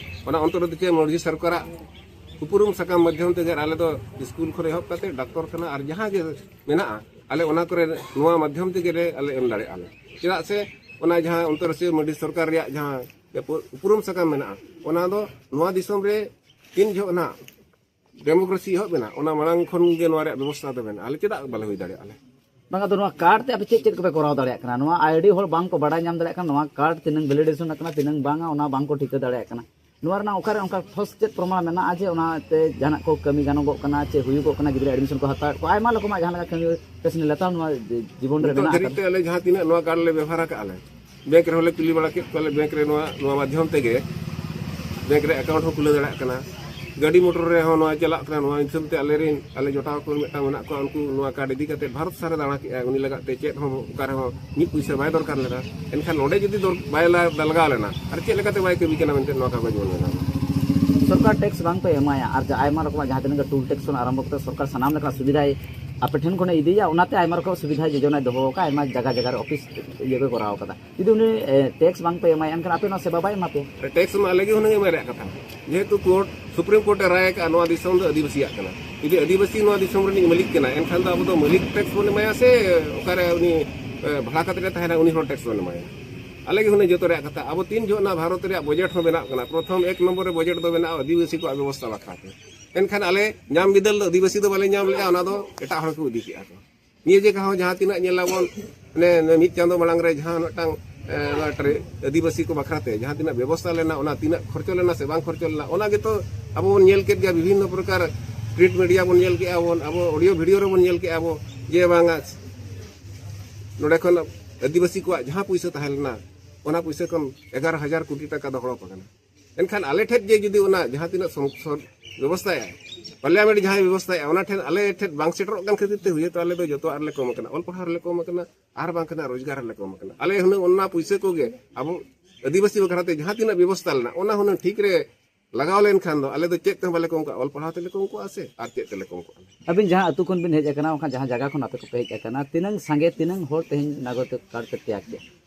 ᱚᱱᱟ ᱚᱱᱛᱚᱨᱨᱟᱥᱴᱨᱤᱭᱚ ᱢᱟᱹᱡᱷᱤ ᱥᱚᱨᱠᱟᱨᱟᱜ ᱩᱯᱨᱩᱢ ᱥᱟᱠᱟᱢ ᱢᱟᱫᱽᱫᱷᱚᱢ ᱛᱮᱜᱮ ᱟᱞᱮ ᱫᱚ ᱥᱠᱩᱞ ᱠᱷᱚᱱ ᱮᱦᱚᱵ ᱠᱟᱛᱮ ᱰᱟᱠᱛᱚᱨ ᱠᱷᱟᱱᱟ ᱟᱨ ᱡᱟᱦᱟᱸ ᱜᱮ ᱢᱮᱱᱟᱜᱼᱟ, ᱟᱞᱮ ᱚᱱᱟ ᱠᱚᱨᱮ ᱱᱚᱣᱟ ᱢᱟᱫᱽᱫᱷᱚᱢ ᱛᱮᱜᱮ ᱞᱮ ᱟᱞᱮ ᱮᱢ ᱫᱟᱲᱮᱭᱟᱜᱼᱟ ᱞᱮ᱾ ᱪᱮᱫᱟᱜ ᱥᱮ ᱚᱱᱟ ᱡᱟᱦᱟᱸ ᱚᱱᱛᱚᱨᱨᱟᱥᱴᱨᱤᱭᱚ ᱢᱟᱹᱡᱷᱤ ᱥᱚᱨᱠᱟᱨ ᱨᱮᱭᱟᱜ ᱡᱟᱦᱟᱸ ᱩᱯᱨᱩᱢ ᱥᱟᱠᱟᱢ ᱢᱮᱱᱟᱜᱼᱟ, ᱚᱱᱟ ᱫᱚ ᱱᱚᱣᱟ ᱫᱤᱥᱚᱢ ᱨᱮ ᱛᱤᱱ ᱡᱚᱦᱚᱜ ᱱᱟᱜ ᱰᱮᱢᱳᱠᱨᱮᱥᱤ ᱮᱦᱚᱵ ᱮᱱᱟ, ᱚᱱᱟ ᱢᱟᱲᱟᱝ ᱠᱷᱚᱱ ᱜᱮ ᱱᱚᱣᱟ ᱨᱮᱭᱟᱜ ᱵᱮᱵᱚᱥᱛᱷᱟ ᱫᱚ ᱢᱮᱱᱟᱜᱼᱟ᱾ ᱟᱞᱮ ᱪᱮᱫᱟᱜ ᱵᱟᱞᱮ ᱦᱩᱭ ᱫᱟᱲᱮᱭᱟᱜᱼᱟ ᱞᱮ? ᱵᱟᱝ, ᱟᱫᱚ ᱱᱚᱣᱟ ᱠᱟᱨᱰ ᱛᱮ ᱟᱯᱮ ᱪᱮᱫ ᱪᱮᱫ ᱠᱚᱯᱮ ᱠᱚᱨᱟᱣ ᱫᱟᱲᱮᱭᱟᱜ ᱠᱟᱱᱟ? ᱱᱚᱣᱟ ᱟᱭᱰᱤ ᱦᱚᱲ ᱵᱟᱝ ᱠᱚ ᱵᱟᱲᱟᱭ ᱧᱟᱢ ᱫᱟᱲᱮᱭᱟᱜ ᱠᱟᱱᱟ, ᱱᱚᱣᱟ ᱠᱟᱨᱰ ᱛᱤᱱᱟᱹᱝ ᱵᱷᱮᱞᱤᱰᱮᱥᱚᱱ ᱟᱠᱟᱱᱟ, ᱛᱤᱱᱟᱹᱝ ᱵᱟᱝᱟ, ᱚᱱᱟ ᱵᱟᱝ ᱠᱚ ᱴᱷᱤᱠᱟᱹ ᱫᱟᱲᱮᱭᱟᱜ ᱠᱟᱱᱟ᱾ ᱱᱚᱣᱟ ᱨᱮᱱᱟᱜ ᱚᱠᱟᱨᱮ ᱚᱱᱠᱟ ᱴᱷᱚᱥ ᱪᱮᱫ ᱯᱨᱚᱢᱟᱱ ᱢᱮᱱᱟᱜᱼᱟ ᱡᱮ ᱚᱱᱟᱛᱮ ᱡᱟᱦᱟᱱᱟᱜ ᱠᱚ ᱠᱟᱹᱢᱤ ᱜᱟᱱᱚᱜᱚᱜ ᱠᱟᱱᱟ, ᱪᱮ ᱦᱩᱭᱩᱜᱚᱜ ᱠᱟᱱᱟ, ᱜᱤᱫᱽᱨᱟᱹ ᱮᱰᱢᱤᱥᱚᱱ ᱠᱚ ᱦᱟᱛᱟᱣᱮᱫ ᱠᱚᱣᱟ, ᱟᱭᱢᱟ ᱨᱚᱠᱚᱢᱟᱜ ᱡᱟᱦᱟᱸ ᱞᱮᱠᱟ ᱠᱟᱹᱢᱤ ᱠᱟᱹᱥᱱᱤ ᱞᱮᱛᱟᱲ ᱱᱚᱣᱟ ᱡᱤᱵᱚᱱ ᱨᱮ ᱱᱤᱛᱚᱜ ᱢᱮᱱᱟᱜ ᱫᱷᱟᱹᱨᱤᱡ ᱟᱠᱟᱫᱟ? ᱛᱮ ᱟᱞᱮ ᱡᱟᱦᱟᱸ ᱛᱤᱱᱟᱹᱜ ᱱᱚᱣᱟ ᱠᱟᱨᱰ ᱞᱮ ᱵᱮᱵᱚᱦᱟᱨ ᱟᱠᱟᱫᱼᱟ ᱞᱮ, ᱵᱮᱝᱠ ᱨᱮᱦᱚᱸ ᱞᱮ ᱠᱩᱞᱤ ᱵᱟᱲᱟ ᱠᱮᱫ ᱠᱚᱣᱟ ᱞᱮ, ᱵᱮᱝᱠ ᱨᱮ ᱱᱚᱣᱟ, ᱱᱚᱣᱟ ᱢᱟᱫᱽᱫᱷᱚᱢ ᱛᱮᱜᱮ ᱵᱮᱝᱠ ᱨᱮ ᱮᱠᱟᱣᱩᱱᱴ ᱦᱚᱸ ᱠᱷᱩᱞᱟᱹᱣ ᱫᱟᱲᱮᱭᱟᱜ ᱠᱟᱱᱟ᱾ ᱜᱟᱹᱰᱤ ᱢᱚᱴᱚᱨ ᱨᱮᱦᱚᱸ ᱱᱚᱣᱟ ᱪᱟᱞᱟᱜ ᱠᱟᱱᱟ᱾ ᱱᱚᱣᱟ ᱦᱤᱥᱟᱹᱵ ᱛᱮ ᱟᱞᱮ ᱨᱮᱱ, ᱟᱞᱮ ᱡᱚᱴᱟᱣ ᱠᱚ ᱢᱤᱫᱴᱟᱝ ᱢᱮᱱᱟᱜ ᱠᱚᱣᱟ, ᱩᱱᱠᱩ ᱱᱚᱣᱟ ᱠᱟᱨᱰ ᱤᱫᱤ ᱠᱟᱛᱮ ᱵᱷᱟᱨᱚᱛ ᱥᱟᱨᱮ ᱫᱟᱬᱟ ᱠᱮᱜᱼᱟ᱾ ᱩᱱᱤ ᱞᱟᱜᱟᱜ ᱛᱮ ᱪᱮᱫ ᱦᱚᱸ ᱚᱠᱟ ᱨᱮᱦᱚᱸ ᱢᱤᱫ ᱯᱩᱭᱥᱟᱹ ᱵᱟᱭ ᱫᱚᱨᱠᱟᱨ ᱞᱮᱫᱟ᱾ ᱮᱱᱠᱷᱟᱱ ᱱᱚᱰᱮ ᱡᱩᱫᱤ ᱫᱚᱨ-, ᱵᱟᱭ ᱞᱟ-, ᱞᱟᱜᱟᱣ ᱞᱮᱱᱟ, ᱟᱨ ᱪᱮᱫ ᱞᱮᱠᱟᱛᱮ ᱵᱟᱭ ᱠᱟᱹᱢᱤ ᱠᱟᱱᱟ ᱢᱮᱱᱛᱮ ᱱᱚᱣᱟ ᱠᱟᱜᱚᱡᱽ ᱵᱚᱱ ᱧᱟᱢᱟ? ᱥᱚᱨᱠᱟᱨ ᱴᱮᱠᱥ ᱵᱟᱝ ᱯᱮ ᱮᱢᱟᱭᱟ, ᱟᱨ ᱡᱟ ᱟᱭᱢᱟ ᱨᱚᱠᱚᱢᱟᱜ ᱡᱟᱦᱟᱸ ᱛᱤᱱᱟᱹᱜ ᱜᱮ ᱴᱩᱞ ᱴᱮᱠᱥ ᱠᱷᱚᱱ ᱟᱨᱟᱢᱵᱷᱚ ᱠᱟᱛᱮ ᱥᱚᱨᱠᱟᱨ ᱥᱟᱱᱟᱢ ᱞᱮᱠᱟᱱᱟᱜ ᱥᱩᱵᱤᱫᱷᱟᱭ ᱟᱯᱮ ᱴᱷᱮᱱ ᱠᱷᱚᱱᱮ ᱤᱫᱤᱭᱟ, ᱚᱱᱟᱛᱮ ᱟᱭᱢᱟ ᱨᱚᱠᱚᱢ ᱥᱩᱵᱤᱫᱷᱟ ᱡᱳᱡᱚᱱᱟᱭ ᱫᱚᱦᱚ ᱟᱠᱟᱫ, ᱟᱭᱢᱟ ᱡᱟᱭᱜᱟ ᱡᱟᱭᱜᱟ ᱨᱮ ᱚᱯᱷᱤᱥ ᱤᱭᱟᱹ ᱠᱚᱭ ᱠᱚᱨᱟᱣ ᱟᱠᱟᱫᱟ᱾ ᱡᱩᱫᱤ ᱩᱱᱤ, ᱮ, ᱴᱮᱠᱥ ᱵᱟᱝ ᱯᱮ ᱮᱢᱟᱭᱟ, ᱮᱱᱠᱷᱟᱱ ᱟᱯᱮ ᱱᱚᱣᱟ ᱥᱮᱵᱟ ᱵᱟᱭ ᱮᱢᱟ ᱯᱮᱭᱟ᱾ ᱴᱮᱠᱥ ᱢᱟ ᱟᱞᱮ ᱜᱮ ᱦᱩᱱᱟᱹᱝ ᱮᱢ ᱨᱮᱭᱟᱜ ᱠᱟᱛᱷᱟ, ᱡᱮᱦᱮᱛᱩ ᱠᱳᱨᱴ, ᱥᱩᱯᱨᱤᱢ ᱠᱳᱨᱴ ᱮ ᱨᱟᱭ ᱟᱠᱟᱫᱼᱟ, ᱱᱚᱣᱟ ᱫᱤᱥᱚᱢ ᱫᱚ ᱟᱹᱫᱤᱵᱟᱹᱥᱤᱭᱟᱜ ᱠᱟᱱᱟ᱾ ᱡᱩᱫᱤ ᱟᱹᱫᱤᱵᱟᱹᱥᱤ ᱱᱚᱣᱟ ᱫᱤᱥᱚᱢ ᱨᱤᱱᱤᱡ ᱢᱟᱹᱞᱤᱠ ᱠᱟᱱᱟ, ᱮᱱᱠᱷᱟᱱ ᱫᱚ ᱟᱵᱚ ᱫᱚ ᱢᱟᱹᱞᱤᱠ ᱴᱮᱠᱥ ᱵᱚᱱ ᱮᱢᱟᱭᱟ ᱥᱮ ᱚᱠᱟᱨᱮ ᱩᱱᱤ, ᱮ, ᱵᱷᱟᱲᱟ ᱠᱟᱛᱮ ᱮ ᱛᱟᱦᱮᱱᱟ, ᱩᱱᱤ ᱦᱚᱲ ᱴᱮᱠᱥ ᱵᱚᱱ ᱮᱢᱟᱭᱟ? ᱟᱞᱮ ᱜᱮ ᱦᱩᱱᱟᱹᱝ ᱡᱚᱛᱚ ᱨᱮᱭᱟᱜ ᱠᱟᱛᱷᱟ᱾ ᱟᱵᱚ ᱛᱤᱱ ᱡᱚᱦᱚᱜ ᱱᱟ ᱵᱷᱟᱨᱚᱛ ᱨᱮᱭᱟᱜ ᱵᱚᱡᱮᱴ ᱦᱚᱸ ᱵᱮᱱᱟᱜ ᱠᱟᱱᱟ, ᱯᱨᱚᱛᱷᱚᱢ ᱮᱠ ᱱᱚᱢᱵᱚᱨ ᱨᱮ ᱵᱚᱡᱮᱴ ᱫᱚ ᱵᱮᱱᱟᱜᱼᱟ ᱟᱹᱫᱤᱵᱟᱹᱥᱤ ᱠᱚᱣᱟᱜ ᱵᱮᱵᱚᱥᱛᱷᱟ ᱵᱟᱠᱷᱨᱟ ᱛᱮ᱾ ᱮᱱᱠᱷᱟᱱ ᱟᱞᱮ ᱧᱟᱢ ᱵᱤᱫᱟᱹᱞ ᱫᱚ ᱟᱹᱫᱤᱵᱟᱹᱥᱤ ᱫᱚ ᱵᱟᱞᱮ ᱧᱟᱢ ᱞᱮᱜᱼᱟ, ᱚᱱᱟ ᱫᱚ ᱮᱴᱟᱜ ᱦᱚᱲ ᱠᱚ ᱤᱫᱤ ᱠᱮᱜᱼᱟ ᱠᱚ᱾ ᱱᱤᱭᱟᱹ ᱡᱮ ᱠᱟᱦᱚᱸ ᱡᱟᱦᱟᱸ ᱛᱤᱱᱟᱹᱜ ᱧᱮᱞ ᱟᱵᱚᱱ, ᱢᱟᱱᱮ, ᱢᱤᱫ ᱪᱟᱸᱫᱚ ᱢᱟᱲᱟᱝ ᱨᱮ ᱡᱟᱦᱟᱸ ᱢᱤᱫᱴᱟᱝ, ᱮ, ᱚᱱᱟ ᱴᱨᱮ-, ᱟᱹᱫᱤᱵᱟᱹᱥᱤ ᱠᱚ ᱵᱟᱠᱷᱨᱟ ᱛᱮ ᱡᱟᱦᱟᱸ ᱛᱤᱱᱟᱹᱜ ᱵᱮᱵᱚᱥᱛᱷᱟ ᱞᱮᱱᱟ, ᱚᱱᱟ ᱛᱤᱱᱟᱹᱜ ᱠᱷᱚᱨᱪᱚ ᱞᱮᱱᱟ ᱥᱮ ᱵᱟᱝ ᱠᱷᱚᱨᱪᱚ ᱞᱮᱱᱟ, ᱚᱱᱟ ᱜᱮᱛᱚ ᱟᱵᱚ ᱵᱚᱱ ᱧᱮᱞ ᱠᱮᱫ ᱜᱮᱭᱟ᱾ ᱵᱤᱵᱷᱤᱱᱱᱚ ᱯᱨᱚᱠᱟᱨ ᱯᱨᱤᱱᱴ ᱢᱤᱰᱤᱭᱟ ᱵᱚᱱ ᱧᱮᱞ ᱠᱮᱜᱼᱟ ᱵᱚᱱ, ᱟᱵᱚ ᱚᱰᱤᱭᱳ ᱵᱷᱤᱰᱤᱭᱳ ᱨᱮᱵᱚᱱ ᱧᱮᱞ ᱠᱮᱜᱼᱟ ᱵᱚ, ᱡᱮ ᱵᱟᱝᱟ ᱱᱚᱰᱮ ᱠᱷᱚᱱ ᱟᱹᱫᱤᱵᱟᱹᱥᱤ ᱠᱚᱣᱟᱜ ᱡᱟᱦᱟᱸ ᱯᱩᱭᱥᱟᱹ ᱛᱟᱦᱮᱸ ᱞᱮᱱᱟ, ᱚᱱᱟ ᱯᱩᱭᱥᱟᱹ ᱠᱷᱚᱱ ᱮᱜᱟᱨᱚ ᱦᱟᱡᱟᱨ ᱠᱳᱴᱤ ᱴᱟᱠᱟ ᱫᱚ ᱦᱚᱲᱚᱯ ᱟᱠᱟᱱᱟ᱾ ᱮᱱᱠᱷᱟᱱ ᱟᱞᱮ ᱴᱷᱮᱱ ᱡᱮ ᱡᱩᱫᱤ ᱚᱱᱟ ᱡᱟᱦᱟᱸ ᱛᱤᱱᱟᱹᱜ ᱥᱚᱝᱥᱚᱫ ᱵᱮᱵᱚᱥᱛᱷᱟᱭᱟ, ᱯᱟᱨᱞᱤᱭᱟᱢᱮᱱᱴ ᱡᱟᱦᱟᱸᱭ ᱵᱮᱵᱚᱥᱛᱷᱟᱭᱟ, ᱚᱱᱟ ᱴᱷᱮᱱ ᱟᱞᱮ ᱴᱷᱮᱱ ᱵᱟᱝ ᱥᱮᱴᱮᱨᱚᱜ ᱠᱟᱱ ᱠᱷᱟᱹᱛᱤᱨ ᱛᱮ ᱦᱩᱭᱩᱜ ᱟᱞᱮ ᱫᱚ ᱡᱚᱛᱚᱣᱟᱜ ᱨᱮᱞᱮ ᱠᱚᱢ ᱟᱠᱟᱱᱟ, ᱚᱞ ᱯᱟᱲᱦᱟᱣ ᱨᱮᱞᱮ ᱠᱚᱢ ᱟᱠᱟᱱᱟ, ᱟᱨ ᱵᱟᱝᱠᱷᱟᱱ ᱨᱳᱡᱽᱜᱟᱨ ᱨᱮᱞᱮ ᱠᱚᱢ ᱟᱠᱟᱱᱟ᱾ ᱟᱞᱮ ᱦᱩᱱᱟᱹᱝ ᱚᱱᱟ ᱯᱩᱭᱥᱟᱹ ᱠᱚᱜᱮ ᱟᱵᱚ ᱟᱹᱫᱤᱵᱟᱹᱥᱤ ᱵᱟᱠᱷᱨᱟ ᱛᱮ ᱡᱟᱦᱟᱸ ᱛᱤᱱᱟᱹᱜ ᱵᱮᱵᱚᱥᱛᱷᱟ ᱞᱮᱱᱟ, ᱚᱱᱟ ᱦᱩᱱᱟᱹᱝ ᱴᱷᱤᱠ ᱨᱮ ᱞᱟᱜᱟᱣ ᱞᱮᱱᱠᱷᱟᱱ ᱫᱚ ᱟᱞᱮ ᱫᱚ ᱪᱮᱫ ᱛᱮᱦᱚᱸ ᱵᱟᱞᱮ ᱠᱚᱢ ᱠᱚᱜᱼᱟ, ᱚᱞ ᱯᱟᱲᱦᱟᱣ ᱛᱮᱞᱮ ᱠᱚᱢ ᱠᱚᱜᱼᱟ ᱥᱮ ᱟᱨ ᱪᱮᱫ ᱛᱮᱞᱮ ᱠᱚᱢ ᱠᱚᱜᱼᱟ᱾ ᱟᱹᱵᱤᱱ ᱡᱟᱦᱟᱸ ᱟᱹᱛᱩ ᱠᱷᱚᱱ ᱵᱤᱱ ᱦᱮᱡ ᱟᱠᱟᱱᱟ, ᱵᱟᱝᱠᱷᱟᱱ ᱡᱟᱦᱟᱸ ᱡᱟᱭᱜᱟ ᱠᱷᱚᱱ ᱟᱯᱮ ᱠᱚᱯᱮ ᱦᱮᱡ ᱟᱠᱟᱱᱟ, ᱛᱤᱱᱟᱹᱝ ᱥᱟᱸᱜᱮ, ᱛᱤᱱᱟᱹᱝ ᱦᱚᱲ ᱛᱮᱦᱮᱧ ᱱᱟᱜᱚᱨᱤᱠ ᱠᱟᱨᱰ ᱯᱮ ᱛᱮᱭᱟᱨ ᱠᱮᱫ?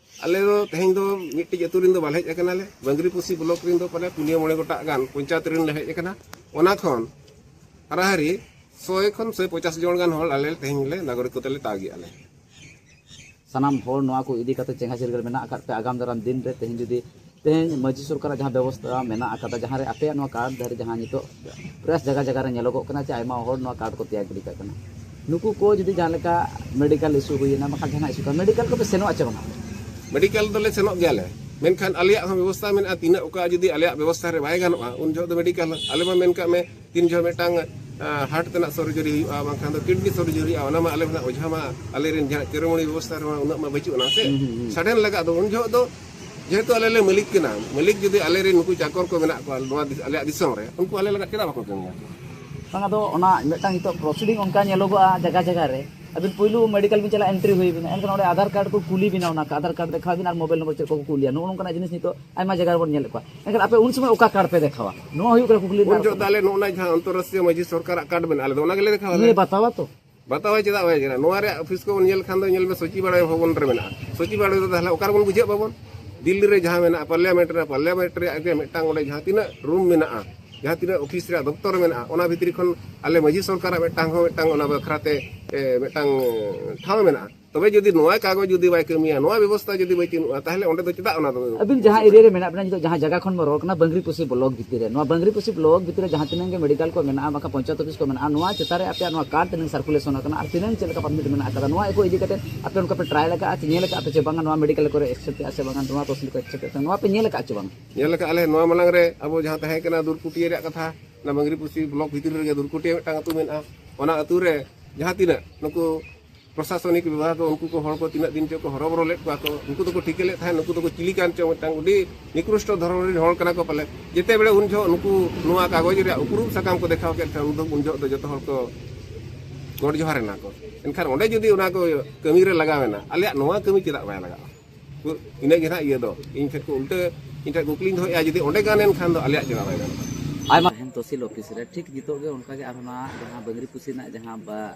ᱟᱞᱮ ᱫᱚ ᱛᱮᱦᱮᱧ ᱫᱚ ᱢᱤᱫᱴᱤᱡ ᱟᱹᱛᱩ ᱨᱮᱱ ᱫᱚ ᱵᱟᱞᱮ ᱦᱮᱡ ᱟᱠᱟᱱᱟᱞᱮ᱾ ᱵᱟᱝᱨᱤᱯᱚᱥᱤ ᱵᱞᱚᱠ ᱨᱮᱱ ᱫᱚ ᱯᱟᱞᱮ ᱯᱩᱱᱭᱟᱹ ᱢᱚᱬᱮ ᱜᱚᱴᱟᱜ ᱜᱟᱱ ᱯᱚᱧᱪᱟᱭᱮᱛ ᱨᱮᱱ ᱞᱮ ᱦᱮᱡ ᱟᱠᱟᱱᱟ᱾ ᱚᱱᱟ ᱠᱷᱚᱱ ᱦᱟᱨᱟᱦᱟᱨᱤ ᱥᱚᱭ ᱠᱷᱚᱱ ᱥᱚᱭ ᱯᱚᱪᱟᱥ ᱡᱚᱱ ᱜᱟᱱ ᱦᱚᱲ ᱟᱞᱮ ᱛᱮᱦᱮᱧ ᱞᱮ ᱱᱟᱜᱚᱨᱤᱠ ᱠᱚᱛᱮ ᱞᱮ ᱛᱟᱜᱮᱜᱼᱟ ᱞᱮ᱾ ᱥᱟᱱᱟᱢ ᱦᱚᱲ ᱱᱚᱣᱟ ᱠᱚ ᱤᱫᱤ ᱠᱟᱛᱮ ᱪᱮᱸᱜᱷᱟ ᱪᱤᱨᱜᱟᱹᱞ ᱢᱮᱱᱟᱜ ᱟᱠᱟᱫ ᱯᱮ᱾ ᱟᱜᱟᱢ ᱫᱟᱨᱟᱢ ᱫᱤᱱ ᱨᱮ ᱛᱮᱦᱮᱧ ᱡᱩᱫᱤ ᱛᱮᱦᱮᱧ ᱢᱟᱹᱡᱷᱤ ᱥᱚᱨᱠᱟᱨᱟᱜ ᱡᱟᱦᱟᱸ ᱵᱮᱵᱚᱥᱛᱷᱟ ᱢᱮᱱᱟᱜ ᱟᱠᱟᱫᱟ, ᱡᱟᱦᱟᱸ ᱨᱮ ᱟᱯᱮᱭᱟᱜ ᱱᱚᱣᱟ ᱠᱟᱨᱰ ᱫᱷᱟᱹᱨᱤᱡ ᱡᱟᱦᱟᱸ ᱱᱤᱛᱚᱜ ᱯᱨᱮᱥ ᱡᱟᱭᱜᱟ ᱡᱟᱭᱜᱟ ᱨᱮ ᱧᱮᱞᱚᱜᱚᱜ ᱠᱟᱱᱟ ᱡᱮ ᱟᱭᱢᱟ ᱦᱚᱲ ᱱᱚᱣᱟ ᱠᱟᱨᱰ ᱠᱚ ᱛᱮᱭᱟᱨ ᱜᱤᱰᱤ ᱠᱟᱜ ᱠᱟᱱᱟ, ᱱᱩᱠᱩ ᱠᱚ ᱡᱩᱫᱤ ᱡᱟᱦᱟᱸ ᱞᱮᱠᱟ ᱢᱮᱰᱤᱠᱟᱞ ᱤᱥᱩ ᱦᱩᱭᱮᱱᱟ, ᱵᱟᱠᱷᱟᱱ ᱡᱟᱦᱟᱱᱟᱜ ᱤᱥᱩ ᱠᱟᱱᱟ, ᱢᱮᱰᱤᱠᱟᱞ ᱠᱚᱯᱮ ᱥᱮᱱᱚᱜᱼᱟ ᱪᱮ ᱵᱟᱝᱟ? ᱢᱮᱰᱤᱠᱟᱞ ᱫᱚᱞᱮ ᱥᱮᱱᱚᱜ ᱜᱮᱭᱟᱞᱮ, ᱢᱮᱱᱠᱷᱟᱱ ᱟᱞᱮᱭᱟᱜ ᱦᱚᱸ ᱵᱮᱵᱚᱥᱛᱷᱟ ᱢᱮᱱᱟᱜᱼᱟ᱾ ᱛᱤᱱᱟᱹᱜ ᱚᱠᱟ ᱡᱩᱫᱤ ᱟᱞᱮᱭᱟᱜ ᱵᱮᱵᱚᱥᱛᱷᱟ ᱨᱮ ᱵᱟᱭ ᱜᱟᱱᱚᱜᱼᱟ, ᱩᱱ ᱡᱚᱦᱚᱜ ᱫᱚ ᱢᱮᱰᱤᱠᱟᱞ, ᱟᱞᱮ ᱢᱟ ᱢᱮᱱ ᱠᱟᱜ ᱢᱮ ᱛᱤᱱ ᱡᱚᱦᱚᱜ ᱢᱤᱫᱴᱟᱝ ᱦᱟᱨᱴ ᱛᱮᱱᱟᱜ ᱥᱚᱨᱡᱚᱨᱤ ᱦᱩᱭᱩᱜᱼᱟ, ᱵᱟᱝᱠᱷᱟᱱ ᱫᱚ ᱠᱤᱰᱱᱤ ᱥᱚᱨᱡᱚᱨᱤ ᱦᱩᱭᱩᱜᱼᱟ, ᱚᱱᱟ ᱢᱟ ᱟᱞᱮ ᱢᱟ ᱚᱡᱷᱟ ᱢᱟ ᱟᱞᱮᱨᱮᱱ ᱡᱟᱦᱟᱸ ᱪᱮᱨᱳᱢᱚᱱᱤ ᱵᱮᱵᱚᱥᱛᱷᱟ ᱨᱮᱢᱟ ᱩᱱᱟᱹᱜ ᱢᱟ ᱵᱟᱹᱪᱩᱜ ᱟᱱᱟ ᱥᱮ᱾ ᱦᱩᱸ, ᱦᱩᱸ, ᱦᱩᱸ᱾ ᱥᱟᱰᱮᱱ ᱞᱟᱜᱟᱜ ᱫᱚ ᱩᱱ ᱡᱚᱦᱚᱜ ᱫᱚ ᱡᱮᱦᱮᱛᱩ ᱟᱞᱮ ᱞᱮ ᱢᱟᱹᱞᱤᱠ ᱠᱟᱱᱟ, ᱢᱟᱹᱞᱤᱠ ᱡᱩᱫᱤ ᱟᱞᱮᱨᱮᱱ ᱱᱩᱠᱩ ᱪᱟᱠᱚᱨ ᱠᱚ ᱢᱮᱱᱟᱜ ᱠᱚᱣᱟ ᱱᱚᱣᱟ ᱫᱤᱥ-, ᱟᱞᱮᱭᱟᱜ ᱫᱤᱥᱚᱢ ᱨᱮ, ᱩᱱᱠᱩ ᱟᱞᱮ ᱞᱟᱜᱟᱜ ᱪᱮᱫᱟᱜ ᱵᱟᱠᱚ ᱠᱟᱹᱢᱤᱭᱟ? ᱵᱟᱝ, ᱟᱫᱚ ᱚᱱᱟ ᱢᱤᱫᱴᱟᱝ ᱱᱤᱛᱚᱜ ᱯᱨᱚᱥᱤᱰᱤᱝ ᱚᱱᱠᱟ ᱧᱮᱞᱚᱜᱚᱜᱼᱟ ᱡᱟᱭᱜᱟ ᱡᱟᱭᱜᱟ ᱨᱮ᱾ ᱟᱹᱵᱤᱱ ᱯᱩᱭᱞᱩ ᱢᱮᱰᱤᱠᱟᱞ ᱵᱤᱱ ᱪᱟᱞᱟᱜᱼᱟ, ᱮᱱᱴᱨᱤ ᱦᱩᱭ ᱵᱤᱱᱟ, ᱮᱱᱠᱷᱟᱱ ᱚᱸᱰᱮ ᱟᱫᱷᱟᱨ ᱠᱟᱨᱰ ᱠᱚ ᱠᱩᱞᱤ ᱵᱤᱱᱟ, ᱚᱱᱟ ᱟᱫᱷᱟᱨ ᱠᱟᱨᱰ ᱫᱮᱠᱷᱟᱣ ᱵᱤᱱ ᱟᱨ ᱢᱳᱵᱟᱭᱤᱞ ᱱᱚᱢᱵᱚᱨ ᱪᱮᱫ ᱠᱚᱠᱚ ᱠᱩᱞᱤᱭᱟ, ᱱᱚᱜᱼᱚ ᱱᱚᱝᱠᱟᱱᱟᱜ ᱡᱤᱱᱤᱥ ᱱᱤᱛᱚᱜ ᱟᱭᱢᱟ ᱡᱟᱭᱜᱟ ᱨᱮᱵᱚᱱ ᱧᱮᱞᱮᱫ ᱠᱚᱣᱟ᱾ ᱮᱱᱠᱷᱟᱱ ᱟᱯᱮ ᱩᱱ ᱥᱚᱢᱚᱭ ᱚᱠᱟ ᱠᱟᱨᱰ ᱯᱮ ᱫᱮᱠᱷᱟᱣᱟ? ᱱᱚᱣᱟ ᱦᱩᱭᱩᱜ ᱠᱟᱱᱟ ᱠᱩᱠᱞᱤ ᱩᱱ ᱨᱮᱱᱟᱜ ᱡᱚᱦᱚᱜ ᱫᱚ ᱠᱟᱛᱷᱟ᱾ ᱟᱞᱮ ᱱᱚᱜᱼᱚ ᱱᱟ ᱡᱟᱦᱟᱸ ᱟᱱᱛᱚᱨᱨᱟᱥᱴᱨᱤᱭᱚ ᱢᱟᱹᱡᱷᱤ ᱥᱚᱨᱠᱟᱨᱟᱜ ᱠᱟᱨᱰ ᱢᱮᱱᱟᱜᱼᱟ, ᱟᱞᱮ ᱫᱚ ᱚᱱᱟ ᱜᱮᱞᱮ ᱫᱮᱠᱷᱟᱣᱟ ᱞᱮ᱾ ᱵᱟᱛᱟᱣᱟ ᱛᱚ᱾ ᱵᱟᱛᱟᱣᱟᱭ ᱪᱮᱫᱟᱜ ᱵᱟᱭ ᱪᱟᱞᱟᱜᱼᱟ? ᱱᱚᱣᱟ ᱨᱮᱭᱟᱜ ᱚᱯᱷᱤᱥ ᱠᱚᱵᱚᱱ ᱧᱮᱞ ᱠᱷᱟᱱ ᱫᱚ ᱧᱮᱞ ᱢᱮ ᱥᱚᱪᱤᱵᱟᱲᱚᱭ ᱵᱷᱚᱵᱚᱱ ᱨᱮ ᱢᱮᱱᱟᱜᱼᱟ᱾ ᱥᱚᱪᱤᱵᱟᱲᱚᱭ ᱫᱚ ᱛᱟᱦᱚᱞᱮ ᱚᱠᱟ ᱨᱮᱵᱚᱱ ᱵᱩᱡᱷᱟᱹᱜ ᱵᱟᱵᱚᱱ? ᱫᱤᱞᱞᱤ ᱨᱮ ᱡᱟᱦᱟᱸ ᱢᱮᱱᱟᱜᱼᱟ, ᱯᱟᱨᱞᱤᱭᱟᱢᱮᱱᱴ ᱨᱮ, ᱯᱟᱨᱞᱤᱭᱟᱢᱮᱱᱴ ᱨᱮᱭᱟᱜ ᱜᱮ ᱢᱤᱫᱴᱟᱝ ᱚᱸᱰᱮ ᱡᱟᱦᱟᱸ ᱛᱤᱱᱟᱹᱜ ᱨᱩᱢ ᱢᱮᱱᱟᱜᱼᱟ, ᱡᱟᱦᱟᱸ ᱛᱤᱱᱟᱹᱜ ᱚᱯᱷᱤᱥ ᱨᱮᱭᱟᱜ ᱫᱚᱯᱛᱚᱨ ᱢᱮᱱᱟᱜᱼᱟ, ᱚᱱᱟ ᱵᱷᱤᱛᱨᱤ ᱠᱷᱚᱱ ᱟᱞᱮ ᱢᱟᱹᱡᱷᱤ ᱥᱚᱨᱠᱟᱨᱟᱜ ᱢᱤᱫᱴᱟᱝ ᱦᱚᱸ ᱢᱤᱫᱴᱟᱝ ᱚᱱᱟ ᱵᱟᱠᱷᱨᱟ ᱛᱮ, ᱮ, ᱢᱤᱫᱴᱟᱝ, ᱮ, ᱴᱷᱟᱶ ᱢᱮᱱᱟᱜᱼᱟ᱾ ᱛᱚᱵᱮ ᱡᱩᱫᱤ ᱱᱚᱣᱟ ᱠᱟᱜᱚᱡᱽ ᱡᱩᱫᱤ ᱵᱟᱭ ᱠᱟᱹᱢᱤᱭᱟ, ᱱᱚᱣᱟ ᱵᱮᱵᱚᱥᱛᱷᱟ ᱡᱩᱫᱤ ᱵᱟᱹᱪᱩᱜᱼᱟ, ᱛᱟᱦᱚᱞᱮ ᱚᱸᱰᱮ ᱫᱚ ᱪᱮᱫᱟᱜ ᱚᱱᱟ ᱫᱚ ᱟᱹᱵᱤᱱ ᱡᱟᱦᱟᱸ ᱮᱨᱤᱭᱟ ᱨᱮ ᱢᱮᱱᱟᱜ ᱵᱤᱱᱟ, ᱱᱤᱛᱚᱜ ᱡᱟᱦᱟᱸ ᱡᱟᱭᱜᱟ ᱠᱷᱚᱱ ᱵᱚᱱ ᱨᱚᱲ ᱠᱟᱱᱟ, ᱵᱟᱝᱨᱤᱯᱚᱥᱤ ᱵᱞᱚᱠ ᱵᱷᱤᱛᱤᱨ ᱨᱮ, ᱱᱚᱣᱟ ᱵᱟᱝᱨᱤᱯᱚᱥᱤ ᱵᱞᱚᱠ ᱵᱷᱤᱛᱤᱨ ᱨᱮ ᱡᱟᱦᱟᱸ ᱛᱤᱱᱟᱹᱜ ᱜᱮ ᱢᱮᱰᱤᱠᱟᱞ ᱠᱚ ᱢᱮᱱᱟᱜᱼᱟ, ᱵᱟᱝᱠᱷᱟᱱ ᱯᱚᱧᱪᱟᱭᱮᱛ ᱚᱯᱷᱤᱥ ᱠᱚ ᱢᱮᱱᱟᱜᱼᱟ, ᱱᱚᱣᱟ ᱪᱮᱛᱟᱱ ᱨᱮ ᱟᱯᱮᱭᱟᱜ ᱱᱚᱣᱟ ᱠᱟᱨᱰ ᱛᱤᱱᱟᱹᱝ ᱥᱟᱨᱠᱩᱞᱮᱥᱚᱱ ᱟᱠᱟᱱᱟ ᱟᱨ ᱛᱤᱱᱟᱹᱝ ᱪᱮᱫ ᱞᱮᱠᱟ ᱯᱟᱨᱢᱤᱴ ᱢᱮᱱᱟᱜ ᱟᱠᱟᱫᱟ, ᱱᱚᱣᱟ ᱠᱚ ᱤᱫᱤ ᱠᱟᱛᱮ ᱟᱯᱮ ᱚᱱᱠᱟ ᱯᱮ ᱴᱨᱟᱭ ᱞᱮᱠᱟᱜᱼᱟ ᱪᱮ, ᱧᱮᱞ ᱟᱠᱟᱫᱼᱟ ᱯᱮ ᱪᱮ ᱵᱟᱝᱟ, ᱱᱚᱣᱟ ᱢᱮᱰᱤᱠᱟᱞ ᱠᱚᱨᱮ ᱮᱠᱥᱮᱯᱴ ᱮᱫᱼᱟ ᱥᱮ ᱵᱟᱝᱟ, ᱱᱚᱣᱟ ᱛᱚᱦᱥᱤᱞ ᱠᱚ ᱮᱠᱥᱮᱯᱴ ᱮᱫᱼᱟ ᱥᱮ, ᱱᱚᱣᱟ ᱯᱮ ᱧᱮᱞ ᱟᱠᱟᱫᱼᱟ ᱪᱮ ᱵᱟᱝᱟ? ᱧᱮᱞ ᱟᱠᱟᱫᱼᱟ ᱞᱮ, ᱱᱚᱣᱟ ᱢᱟᱲᱟᱝ ᱨᱮ ᱟᱵᱚ ᱡᱟᱦᱟᱸ ᱛᱟᱦᱮᱸ ᱠᱟᱱᱟ ᱫᱩᱨᱠᱩᱴᱤᱭᱟᱹ ᱨᱮᱭᱟᱜ ᱠᱟᱛᱷᱟ, ᱚᱱᱟ ᱵᱟᱝᱨᱤᱯᱚᱥᱤ ᱵᱞᱚᱠ ᱵᱷᱤᱛᱤᱨ ᱨᱮᱜᱮ ᱫᱩᱨᱠᱩᱴᱤᱭᱟᱹ ᱢᱤᱫᱴᱟᱝ ᱟᱹᱛᱩ ᱢᱮᱱᱟᱜᱼᱟ, ᱚᱱᱟ ᱟᱹᱛᱩ ᱨᱮ ᱡᱟᱦᱟᱸ ᱛᱤᱱᱟᱹᱜ ᱱᱩᱠᱩ ᱯᱨᱚᱥᱟᱥᱚᱱᱤᱠ ᱵᱤᱵᱷᱟᱜᱽ ᱠᱚ, ᱩᱱᱠᱩ ᱠᱚ ᱦᱚᱲ ᱠᱚ ᱛᱤᱱᱟᱹᱜ ᱫᱤᱱ ᱪᱚ ᱠᱚ ᱦᱚᱨᱚᱵᱚᱨᱚ ᱞᱮᱫ ᱠᱚᱣᱟ ᱠᱚ, ᱩᱱᱠᱩ ᱫᱚᱠᱚ ᱴᱷᱤᱠᱟᱹ ᱞᱮᱫ ᱛᱟᱦᱮᱸᱫ ᱱᱩᱠᱩ ᱫᱚᱠᱚ ᱪᱤᱞᱤ ᱠᱟᱱ ᱪᱚ, ᱢᱤᱫᱴᱟᱝ ᱟᱹᱰᱤ ᱱᱤᱠᱨᱩᱥᱴᱚ ᱫᱷᱚᱨᱚᱢ ᱨᱮᱱ ᱦᱚᱲ ᱠᱟᱱᱟ ᱠᱚ ᱯᱟᱞᱮ᱾ ᱡᱮᱛᱮ ᱵᱮᱲᱮ ᱩᱱ ᱡᱚᱦᱚᱜ ᱱᱩᱠᱩ ᱱᱚᱣᱟ ᱠᱟᱜᱚᱡᱽ ᱨᱮᱭᱟᱜ ᱩᱯᱨᱩᱢ ᱥᱟᱠᱟᱢ ᱠᱚ ᱫᱮᱠᱷᱟᱣ ᱠᱮᱫ ᱠᱷᱟᱱ, ᱩᱱ ᱫᱚ, ᱩᱱ ᱡᱚᱦᱚᱜ ᱫᱚ ᱡᱚᱛᱚ ᱦᱚᱲ ᱠᱚ ᱜᱚᱰ ᱡᱚᱦᱟᱨ ᱮᱱᱟ ᱠᱚ᱾ ᱮᱱᱠᱷᱟᱱ ᱚᱸᱰᱮ ᱡᱩᱫᱤ ᱚᱱᱟ ᱠᱚ ᱠᱟᱹᱢᱤ ᱨᱮ ᱞᱟᱜᱟᱣ ᱮᱱᱟ, ᱟᱞᱮᱭᱟᱜ ᱱᱚᱣᱟ ᱠᱟᱹᱢᱤ ᱪᱮᱫᱟᱜ ᱵᱟᱭ ᱞᱟᱜᱟᱜᱼᱟ? ᱤᱱᱟᱹ ᱜᱮ ᱱᱟᱦᱟᱜ ᱤᱭᱟᱹ ᱫᱚ᱾ ᱤᱧ ᱴᱷᱮᱱ ᱠᱚ ᱩᱞᱴᱟᱹ, ᱤᱧ ᱴᱷᱮᱱ ᱠᱩᱠᱞᱤᱧ ᱫᱚᱦᱚᱭᱮᱫᱼᱟ, ᱡᱩᱫᱤ ᱚᱸᱰᱮ ᱜᱟᱱ ᱮᱱ ᱠᱷᱟᱱ ᱫᱚ ᱟᱞᱮᱭᱟᱜ ᱪᱮᱫᱟᱜ ᱵᱟᱭ ᱜᱟᱱᱚᱜᱼᱟ? ᱟᱭᱢᱟ ᱛᱟᱦᱮᱱ ᱛᱚᱦᱥᱤᱞ ᱚᱯᱷᱤᱥ ᱨᱮ, ᱴᱷᱤᱠ ᱱᱤᱛᱚᱜ ᱜᱮ ᱚᱱᱠᱟ ᱜᱮ ᱟᱨᱦᱚᱸ ᱱᱚᱣᱟ ᱡᱟᱦᱟᱸ ᱵᱟᱝᱨᱤ ᱯᱩᱥᱤ ᱨᱮᱱᱟᱜ ᱡᱟᱦᱟᱸ ᱵᱟ-,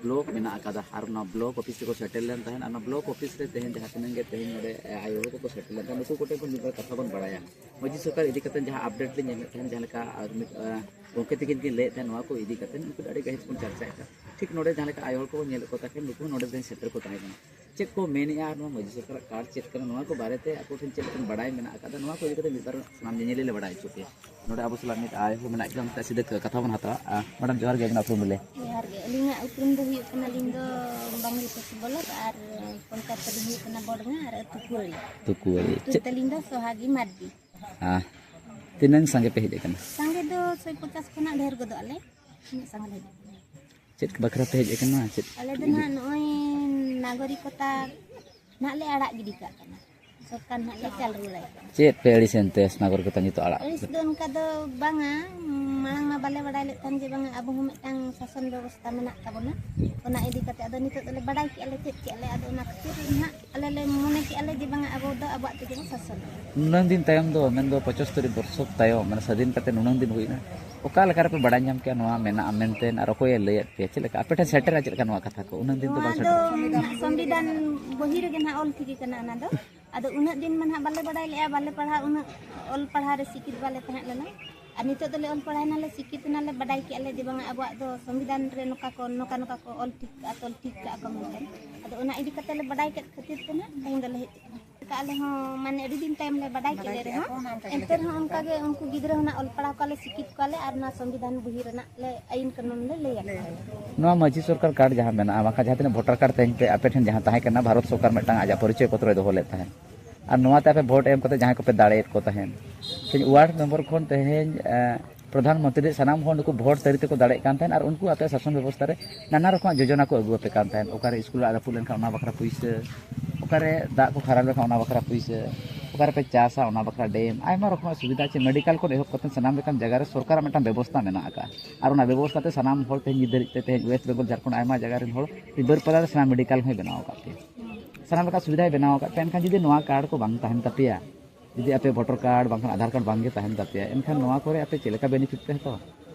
ᱵᱞᱚᱠ ᱢᱮᱱᱟᱜ ᱟᱠᱟᱫᱟ, ᱟᱨ ᱚᱱᱟ ᱵᱞᱚᱠ ᱚᱯᱷᱤᱥ ᱨᱮᱠᱚ ᱥᱮᱴᱮᱨ ᱞᱮᱱ ᱛᱟᱦᱮᱸᱫ᱾ ᱟᱨ ᱚᱱᱟ ᱵᱞᱚᱠ ᱚᱯᱷᱤᱥ ᱨᱮ ᱛᱮᱦᱮᱧ ᱡᱟᱦᱟᱸ ᱛᱤᱱᱟᱹᱜ ᱜᱮ ᱛᱮᱦᱮᱧ ᱱᱚᱰᱮ, ᱮ, ᱟᱭᱳ ᱦᱚᱲ ᱠᱚᱠᱚ ᱥᱮᱴᱮᱨ ᱞᱮᱱ ᱛᱟᱦᱮᱸᱫ, ᱱᱩᱠᱩ ᱠᱚᱴᱷᱮᱱ ᱠᱷᱚᱱ ᱢᱤᱫ ᱵᱟᱨ ᱠᱟᱛᱷᱟ ᱵᱚᱱ ᱵᱟᱲᱟᱭᱟ᱾ ᱢᱟᱹᱡᱷᱤ ᱥᱚᱨᱠᱟᱨ ᱤᱫᱤ ᱠᱟᱛᱮ ᱡᱟᱦᱟᱸ ᱟᱯᱰᱮᱴ ᱞᱤᱧ ᱧᱟᱢᱮᱫ ᱛᱟᱦᱮᱸᱫ, ᱡᱟᱦᱟᱸ ᱞᱮᱠᱟ ᱟᱨ ᱢᱤᱫ, ᱮ, ᱜᱚᱢᱠᱮ ᱛᱟᱹᱠᱤᱱ ᱠᱤᱱ ᱞᱟᱹᱭᱮᱫ ᱛᱟᱦᱮᱸᱫ, ᱱᱚᱣᱟ ᱠᱚ ᱤᱫᱤ ᱠᱟᱛᱮ ᱩᱱᱠᱩ ᱫᱚ ᱟᱹᱰᱤ ᱜᱟᱹᱦᱤᱨ ᱵᱚᱱ ᱪᱟᱨᱪᱟᱭᱮᱫ ᱛᱟᱦᱮᱸᱫ᱾ ᱴᱷᱤᱠ ᱱᱚᱰᱮ ᱡᱟᱦᱟᱸ ᱞᱮᱠᱟ ᱟᱭᱳ ᱦᱚᱲ ᱠᱚᱵᱚᱱ ᱧᱮᱞᱮᱫ ᱠᱚ ᱛᱟᱦᱮᱸᱫ, ᱱᱩᱠᱩ ᱦᱚᱸ ᱱᱚᱰᱮ ᱛᱮᱦᱮᱧ ᱥᱮᱴᱮᱨ ᱠᱚ ᱛᱟᱦᱮᱸ ᱠᱟᱱᱟ᱾ ᱪᱮᱫ ᱠᱚ ᱢᱮᱱᱮᱜᱼᱟ ᱟᱨ ᱱᱚᱣᱟ ᱢᱟᱹᱡᱷᱤ ᱥᱚᱨᱠᱟᱨᱟᱜ ᱠᱟᱨᱰ ᱪᱮᱫ ᱠᱟᱱᱟ, ᱱᱚᱣᱟ ᱠᱚ ᱵᱟᱨᱮᱛᱮ ᱟᱠᱚ ᱴᱷᱮᱱ ᱪᱮᱫ ᱵᱟᱲᱟᱭ ᱢᱮᱱᱟᱜ ᱟᱠᱟᱫᱟ, ᱱᱚᱣᱟ ᱠᱚ ᱤᱫᱤ ᱠᱟᱛᱮ ᱢᱤᱫ ᱵᱟᱨ ᱥᱟᱱᱟᱢ ᱧᱮᱧᱮᱞᱤᱭᱟᱹ ᱞᱮ ᱵᱟᱲᱟᱭ ᱦᱚᱪᱚ ᱯᱮᱭᱟ᱾ ᱱᱚᱰᱮ ᱟᱵᱚ ᱥᱟᱞᱟᱜ ᱢᱤᱫ ᱟᱭᱳ ᱦᱚᱲ ᱢᱮᱱᱟᱜ ᱠᱤᱱᱟ, ᱩᱱᱠᱩ ᱥᱟᱞᱟᱜ ᱥᱤᱫᱷᱟᱹ ᱠᱟᱛᱷᱟ ᱵᱚᱱ ᱦᱟᱛᱟᱣᱟ᱾ ᱟᱨ ᱢᱮᱰᱟᱢ, ᱡᱚᱦᱟᱨ ᱜᱮ, ᱟᱵᱤᱱᱟᱜ ᱩᱯᱨᱩᱢ ᱞᱟᱹᱭ ᱞᱮ᱾ ᱡᱚᱦᱟᱨ ᱜᱮ᱾ ᱟᱹᱞᱤᱧᱟᱜ ᱩᱯᱨᱩᱢ ᱫᱚ ᱦᱩᱭᱩᱜ ᱠᱟᱱᱟ, ᱟᱹᱞᱤᱧ ᱫᱚ ᱵᱟᱝᱞᱤ ᱯᱚᱥᱪᱤᱢ ᱵᱞᱚᱠ ᱟᱨ ᱯᱚᱧᱪᱟᱭᱮᱛ ᱛᱟᱹᱞᱤᱧ ᱦᱩᱭᱩᱜ ᱠᱟᱱᱟ ᱵᱚᱰᱜᱟᱸ ᱟᱨ ᱟᱹᱛᱩ ᱠᱩᱣᱟᱹᱲᱤ᱾ ᱛᱩᱠᱩᱣᱟᱹᱲᱤ᱾ ᱧᱩᱛᱩᱢ ᱪᱮᱫ? ᱛᱟᱹᱞᱤᱧ ᱫᱚ ᱥᱚᱦᱟᱜᱤ ᱢᱟᱨᱰᱤ᱾ ᱟᱨ ᱛᱤᱱᱟᱹᱝ ᱥᱟᱸᱜᱮ ᱯᱮ ᱦᱮᱡ ᱟᱠᱟᱱᱟ? ᱥᱟᱸᱜᱮ ᱫᱚ ᱥᱚᱭ ᱯᱚᱪᱟᱥ ᱠᱷᱚᱱᱟᱜ ᱰᱷᱮᱨ ᱜᱚᱫᱚᱜ ᱟᱞᱮ, ᱩᱱᱟᱹᱜ ᱥᱟᱸᱜᱮ ᱞᱮ ᱦᱮᱡ ᱟᱠᱟᱱᱟ᱾ ᱪᱮᱫ ᱵᱟᱠᱷᱨᱟ ᱯᱮ ᱦᱮᱡ ᱟᱠᱟᱱᱟ? ᱪᱮᱫ ᱟᱞᱮ ᱫᱚ ᱤᱫᱤ? ᱱᱟᱦᱟᱜ ᱱᱚᱜᱼᱚᱭ ᱱᱟᱜᱚᱨᱤᱠᱚᱛᱟ ᱱᱟᱦᱟᱜ ᱞᱮ ᱟᱲᱟᱜ ᱜᱤᱰᱤ ᱠᱟᱜ ᱠᱟᱱᱟ, ᱥᱚᱨᱠᱟᱨ ᱱᱟᱦᱟᱜ ᱞᱮ ᱪᱟᱞ ᱨᱩᱣᱟᱹᱲᱟᱭ ᱠᱟᱱᱟ᱾ ᱪᱮᱫ ᱯᱮ ᱟᱹᱲᱤᱥ ᱮᱱᱛᱮ ᱱᱟᱜᱚᱨᱤᱠᱚᱛᱟ ᱱᱤᱛᱚᱜ ᱟᱲᱟᱜ? ᱟᱹᱲᱤᱥ ᱫᱚ ᱚᱱᱠᱟ ᱫᱚ ᱵᱟᱝᱟ, ᱢᱟᱲᱟᱝ ᱢᱟ ᱵᱟᱞᱮ ᱵᱟᱲᱟᱭ ᱞᱮᱫ ᱛᱟᱦᱮᱱ ᱡᱮ ᱵᱟᱝᱟ ᱟᱵᱚ ᱦᱚᱸ ᱢᱤᱫᱴᱟᱝ ᱥᱟᱥᱚᱱ ᱵᱮᱵᱚᱥᱛᱟ ᱢᱮᱱᱟᱜ ᱛᱟᱵᱚᱱᱟ, ᱚᱱᱟ ᱤᱫᱤ ᱠᱟᱛᱮ ᱟᱫᱚ ᱱᱤᱛᱚᱜ ᱫᱚᱞᱮ ᱵᱟᱲᱟᱭ ᱠᱮᱜᱼᱟ ᱞᱮ, ᱪᱮᱫ ᱠᱮᱜᱼᱟ ᱞᱮ, ᱟᱫᱚ ᱚᱱᱟ ᱠᱷᱟᱹᱛᱤᱨ ᱱᱟᱦᱟᱜ ᱟᱞᱮ ᱞᱮ ᱢᱚᱱᱮ ᱠᱮᱜᱼᱟ ᱞᱮ ᱡᱮ ᱵᱟᱝᱟ ᱟᱵᱚ ᱫᱚ ᱟᱵᱚᱣᱟᱜ ᱛᱮᱜᱮ ᱵᱚᱱ ᱥᱟᱥᱚᱱᱚᱜᱼᱟ᱾ ᱱᱩᱱᱟᱹᱝ ᱫᱤᱱ ᱛᱟᱭᱚᱢ ᱫᱚ, ᱢᱮᱱᱫᱚ ᱯᱚᱸᱪᱟᱛᱛᱳᱨ ᱵᱚᱨᱥᱚ ᱛᱟᱭᱚᱢ, ᱢᱟᱱᱮ ᱥᱟᱹᱫᱷᱤᱱ ᱠᱟᱛᱮ ᱱᱩᱱᱟᱹᱝ ᱫᱤᱱ ᱦᱩᱭᱱᱟ, ᱚᱠᱟ ᱞᱮᱠᱟ ᱨᱮᱯᱮ ᱵᱟᱲᱟᱭ ᱧᱟᱢ ᱠᱮᱜᱼᱟ ᱱᱚᱣᱟ ᱢᱮᱱᱟᱜᱼᱟ ᱢᱮᱱᱛᱮ, ᱟᱨ ᱚᱠᱚᱭᱮ ᱞᱟᱹᱭᱟᱫ ᱯᱮᱭᱟ? ᱪᱮᱫ ᱞᱮᱠᱟ ᱟᱯᱮ ᱴᱷᱮᱱ ᱥᱮᱴᱮᱨᱟ, ᱪᱮᱫ ᱞᱮᱠᱟ ᱱᱚᱣᱟ ᱠᱟᱛᱷᱟ ᱠᱚ? ᱩᱱᱟᱹᱝ ᱫᱤᱱ ᱫᱚ ᱱᱚᱣᱟ ᱵᱟᱝ ᱫᱚ ᱥᱮᱴᱮᱨᱚᱜ ᱠᱟᱱᱟ᱾ ᱱᱟᱦᱟᱜ ᱥᱚᱝᱵᱤᱫᱷᱟᱱ ᱵᱚᱦᱤ ᱨᱮᱜᱮ ᱱᱟᱦᱟᱜ ᱚᱞ ᱴᱷᱤᱠ ᱟᱠᱟᱱᱟ ᱚᱱᱟ ᱫᱚ᱾ ᱟᱫᱚ ᱩᱱᱟᱹᱜ ᱫᱤᱱ ᱢᱟ ᱱᱟᱦᱟᱜ ᱵᱟᱞᱮ ᱵᱟᱲᱟᱭ ᱞᱮᱜᱼᱟ, ᱵᱟᱞᱮ ᱯᱟᱲᱦᱟᱣ, ᱩᱱᱟᱹᱜ ᱚᱞ ᱯᱟᱲᱦᱟᱣ ᱨᱮ ᱥᱤᱠᱷᱤᱛ ᱵᱟᱞᱮ ᱛᱟᱦᱮᱸ ᱞᱮᱱᱟ᱾ ᱟᱨ ᱱᱤᱛᱚᱜ ᱫᱚᱞᱮ ᱚᱞ ᱯᱟᱲᱦᱟᱣ ᱮᱱᱟᱞᱮ, ᱥᱤᱠᱷᱤᱛ ᱮᱱᱟᱞᱮ, ᱵᱟᱰᱟᱭ ᱠᱮᱜᱼᱟ ᱞᱮ ᱡᱮ ᱵᱟᱝᱟ ᱟᱵᱚᱣᱟᱜ ᱫᱚ ᱥᱚᱝᱵᱤᱫᱷᱟᱱ ᱨᱮ ᱱᱚᱝᱠᱟ ᱠᱚ, ᱱᱚᱝᱠᱟ ᱱᱚᱝᱠᱟ ᱠᱚ ᱚᱞ ᱴᱷᱤᱠ ᱠᱟᱜᱼᱟ, ᱛᱚᱞ ᱴᱷᱤᱠ ᱠᱟᱜᱼᱟ ᱠᱚ ᱢᱮᱱᱛᱮ᱾ ᱟᱫᱚ ᱚᱱᱟ ᱤᱫᱤ ᱠᱟᱛᱮ ᱞᱮ ᱵᱟᱰᱟᱭ ᱠᱮᱫ ᱠᱷᱟᱹᱛᱤᱨ ᱛᱮ ᱱᱟᱦᱟᱜ ᱛᱮᱦᱮᱧ ᱫᱚᱞᱮ ᱦᱮᱡ ᱟᱠᱟᱱᱟ᱾ ᱟᱞᱮ ᱦᱚᱸ ᱢᱟᱱᱮ ᱟᱹᱰᱤ ᱫᱤᱱ ᱛᱟᱭᱚᱢ ᱞᱮ ᱵᱟᱰᱟᱭ ᱠᱮᱫ ᱞᱮ ᱨᱮᱦᱚᱸ, ᱮᱱᱛᱮ ᱨᱮᱦᱚᱸ ᱚᱱᱠᱟ ᱜᱮ ᱩᱱᱠᱩ ᱜᱤᱫᱽᱨᱟᱹ ᱦᱚᱸ ᱱᱟᱜ ᱚᱞ ᱯᱟᱲᱦᱟᱣ ᱠᱚᱣᱟᱞᱮ, ᱥᱤᱠᱷᱤᱛ ᱠᱚᱣᱟᱞᱮ ᱟᱨ ᱱᱚᱣᱟ ᱥᱚᱝᱵᱤᱫᱷᱟᱱ ᱵᱚᱦᱤ ᱨᱮᱱᱟᱜ ᱞᱮ ᱟᱹᱭᱤᱱ ᱠᱟᱹᱱᱩᱱ ᱞᱮ ᱞᱟᱹᱭ ᱟᱠᱚᱣᱟ᱾ ᱱᱚᱣᱟ ᱢᱟᱹᱡᱷᱤ ᱥᱚᱨᱠᱟᱨ ᱠᱟᱨᱰ ᱡᱟᱦᱟᱸ ᱢᱮᱱᱟᱜᱼᱟ, ᱵᱟᱝᱠᱷᱟᱱ ᱡᱟᱦᱟᱸ ᱛᱤᱱᱟᱹᱜ ᱵᱷᱳᱴᱟᱨ ᱠᱟᱨᱰ ᱛᱮᱦᱮᱧ ᱯᱮ ᱟᱯᱮ ᱴᱷᱮᱱ ᱡᱟᱦᱟᱸ ᱛᱟᱦᱮᱸ ᱠᱟᱱᱟ, ᱵᱷᱟᱨᱚᱛ ᱥᱚᱨᱠᱟᱨ ᱢᱤᱫᱴᱟᱝ ᱟᱡᱟᱜ ᱯᱚᱨᱤᱪᱚᱭ ᱯᱚᱛᱨᱚᱭ ᱫᱚᱦᱚ ᱞᱮᱫ ᱛᱟᱦᱮᱸᱫ, ᱟᱨ ᱱᱚᱣᱟᱛᱮ ᱟᱯᱮ ᱵᱷᱳᱴ ᱮᱢ ᱠᱟᱛᱮ ᱡᱟᱦᱟᱸᱭ ᱠᱚᱯᱮ ᱫᱟᱲᱮᱭᱮᱫ ᱠᱚ ᱛᱟᱦᱮᱸᱫ, ᱛᱮᱦᱮᱧ ᱣᱟᱨᱰ ᱢᱮᱢᱵᱟᱨ ᱠᱷᱚᱱ ᱛᱮᱦᱮᱧ, ᱮ, ᱯᱨᱚᱫᱷᱟᱱ ᱢᱚᱱᱛᱨᱤ ᱥᱟᱱᱟᱢ ᱦᱚᱲ ᱱᱩᱠᱩ ᱵᱷᱳᱴ ᱛᱟᱹᱨᱤ ᱛᱮᱠᱚ ᱫᱟᱲᱮᱜ ᱠᱟᱱ ᱛᱟᱦᱮᱸᱫ ᱟᱨ ᱩᱱᱠᱩ ᱟᱯᱮᱭᱟᱜ ᱥᱟᱥᱚᱱ ᱵᱮᱵᱚᱥᱛᱷᱟ ᱨᱮ ᱱᱟᱱᱟ ᱨᱚᱠᱚᱢᱟᱜ ᱡᱳᱡᱚᱱᱟ ᱠᱚ ᱟᱹᱜᱩ ᱟᱯᱮ ᱠᱟᱱ ᱛᱟᱦᱮᱸᱫ᱾ ᱚᱠᱟᱨᱮ ᱥᱠᱩᱞ ᱚᱲᱟᱜ ᱨᱟᱹᱯᱩᱫ ᱞᱮᱱᱠᱷᱟᱱ ᱚᱱᱟ ᱵᱟᱠᱷᱨᱟ ᱯᱩᱭᱥᱟᱹ, ᱚᱠᱟᱨᱮ ᱫᱟᱜ ᱠᱚ ᱠᱷᱟᱨᱟᱯ ᱞᱮᱱᱠᱷᱟᱱ ᱚᱱᱟ ᱵᱟᱠᱷᱨᱟ ᱯᱩᱭᱥᱟᱹ, ᱚᱠᱟᱨᱮᱯᱮ ᱪᱟᱥᱟ ᱚᱱᱟ ᱵᱟᱠᱷᱨᱟ ᱰᱮᱢ, ᱟᱭᱢᱟ ᱨᱚᱠᱚᱢᱟᱜ ᱥᱩᱵᱤᱫᱷᱟ ᱪᱮ ᱢᱮᱰᱤᱠᱮᱞ ᱠᱷᱚᱱ ᱮᱦᱚᱵ ᱠᱟᱛᱮ ᱥᱟᱱᱟᱢ ᱞᱮᱠᱟᱱ ᱡᱟᱭᱜᱟ ᱨᱮ ᱥᱚᱨᱠᱟᱨᱟᱜ ᱢᱤᱫᱴᱟᱝ ᱵᱮᱵᱚᱥᱛᱷᱟ ᱢᱮᱱᱟᱜ ᱟᱠᱟᱫᱼᱟ᱾ ᱟᱨ ᱚᱱᱟ ᱵᱮᱵᱚᱥᱛᱷᱟ ᱛᱮ ᱥᱟᱱᱟᱢ ᱦᱚᱲ ᱛᱮᱦᱮᱧ ᱱᱤᱛ ᱫᱷᱟᱹᱨᱤᱡ ᱛᱮ ᱛᱮᱦᱮᱧ ᱳᱭᱮᱥᱴ ᱵᱮᱝᱜᱚᱞ ᱡᱷᱟᱲᱠᱷᱚᱸᱰ ᱟᱭᱢᱟ ᱡᱟᱭᱜᱟ ᱨᱮᱱ ᱦᱚᱲ ᱵᱟᱹᱨᱯᱟᱫᱟ ᱨᱮ ᱥᱟᱱᱟᱢ ᱢᱮᱰᱤᱠᱮᱞ ᱦᱚᱸᱭ ᱵᱮᱱᱟᱣ ᱟᱠᱟᱫ ᱯᱮᱭᱟ, ᱥᱟᱱᱟᱢ ᱞᱮᱠᱟᱱ ᱥᱩᱵᱤᱫᱷᱟᱭ ᱵᱮᱱᱟᱣ ᱟᱠᱟᱫ ᱯᱮᱭᱟ᱾ ᱮᱱᱠᱷᱟᱱ ᱡᱩᱫᱤ ᱱᱚᱣᱟ ᱠᱟᱨᱰ ᱠᱚ ᱵᱟᱝ ᱛᱟᱦᱮᱱ ᱛᱟᱯᱮᱭᱟ, ᱡᱩᱫᱤ ᱟᱯᱮ ᱵᱷᱳᱴᱟᱨ ᱠᱟᱨᱰ ᱵᱟᱝᱠᱷᱟᱱ ᱟᱫᱷᱟᱨ ᱠᱟᱨᱰ ᱵᱟᱝᱜᱮ ᱛᱟᱦᱮᱱ ᱛᱟᱯᱮᱭᱟ, ᱮᱱᱠᱷᱟᱱ ᱱᱚᱣᱟ ᱠᱚᱨᱮ ᱟᱯᱮ ᱪᱮᱫ ᱞᱮᱠᱟ ᱵᱮᱱᱤᱯᱷᱤᱴ ᱯᱮ ᱦᱟᱛᱟᱣᱟ?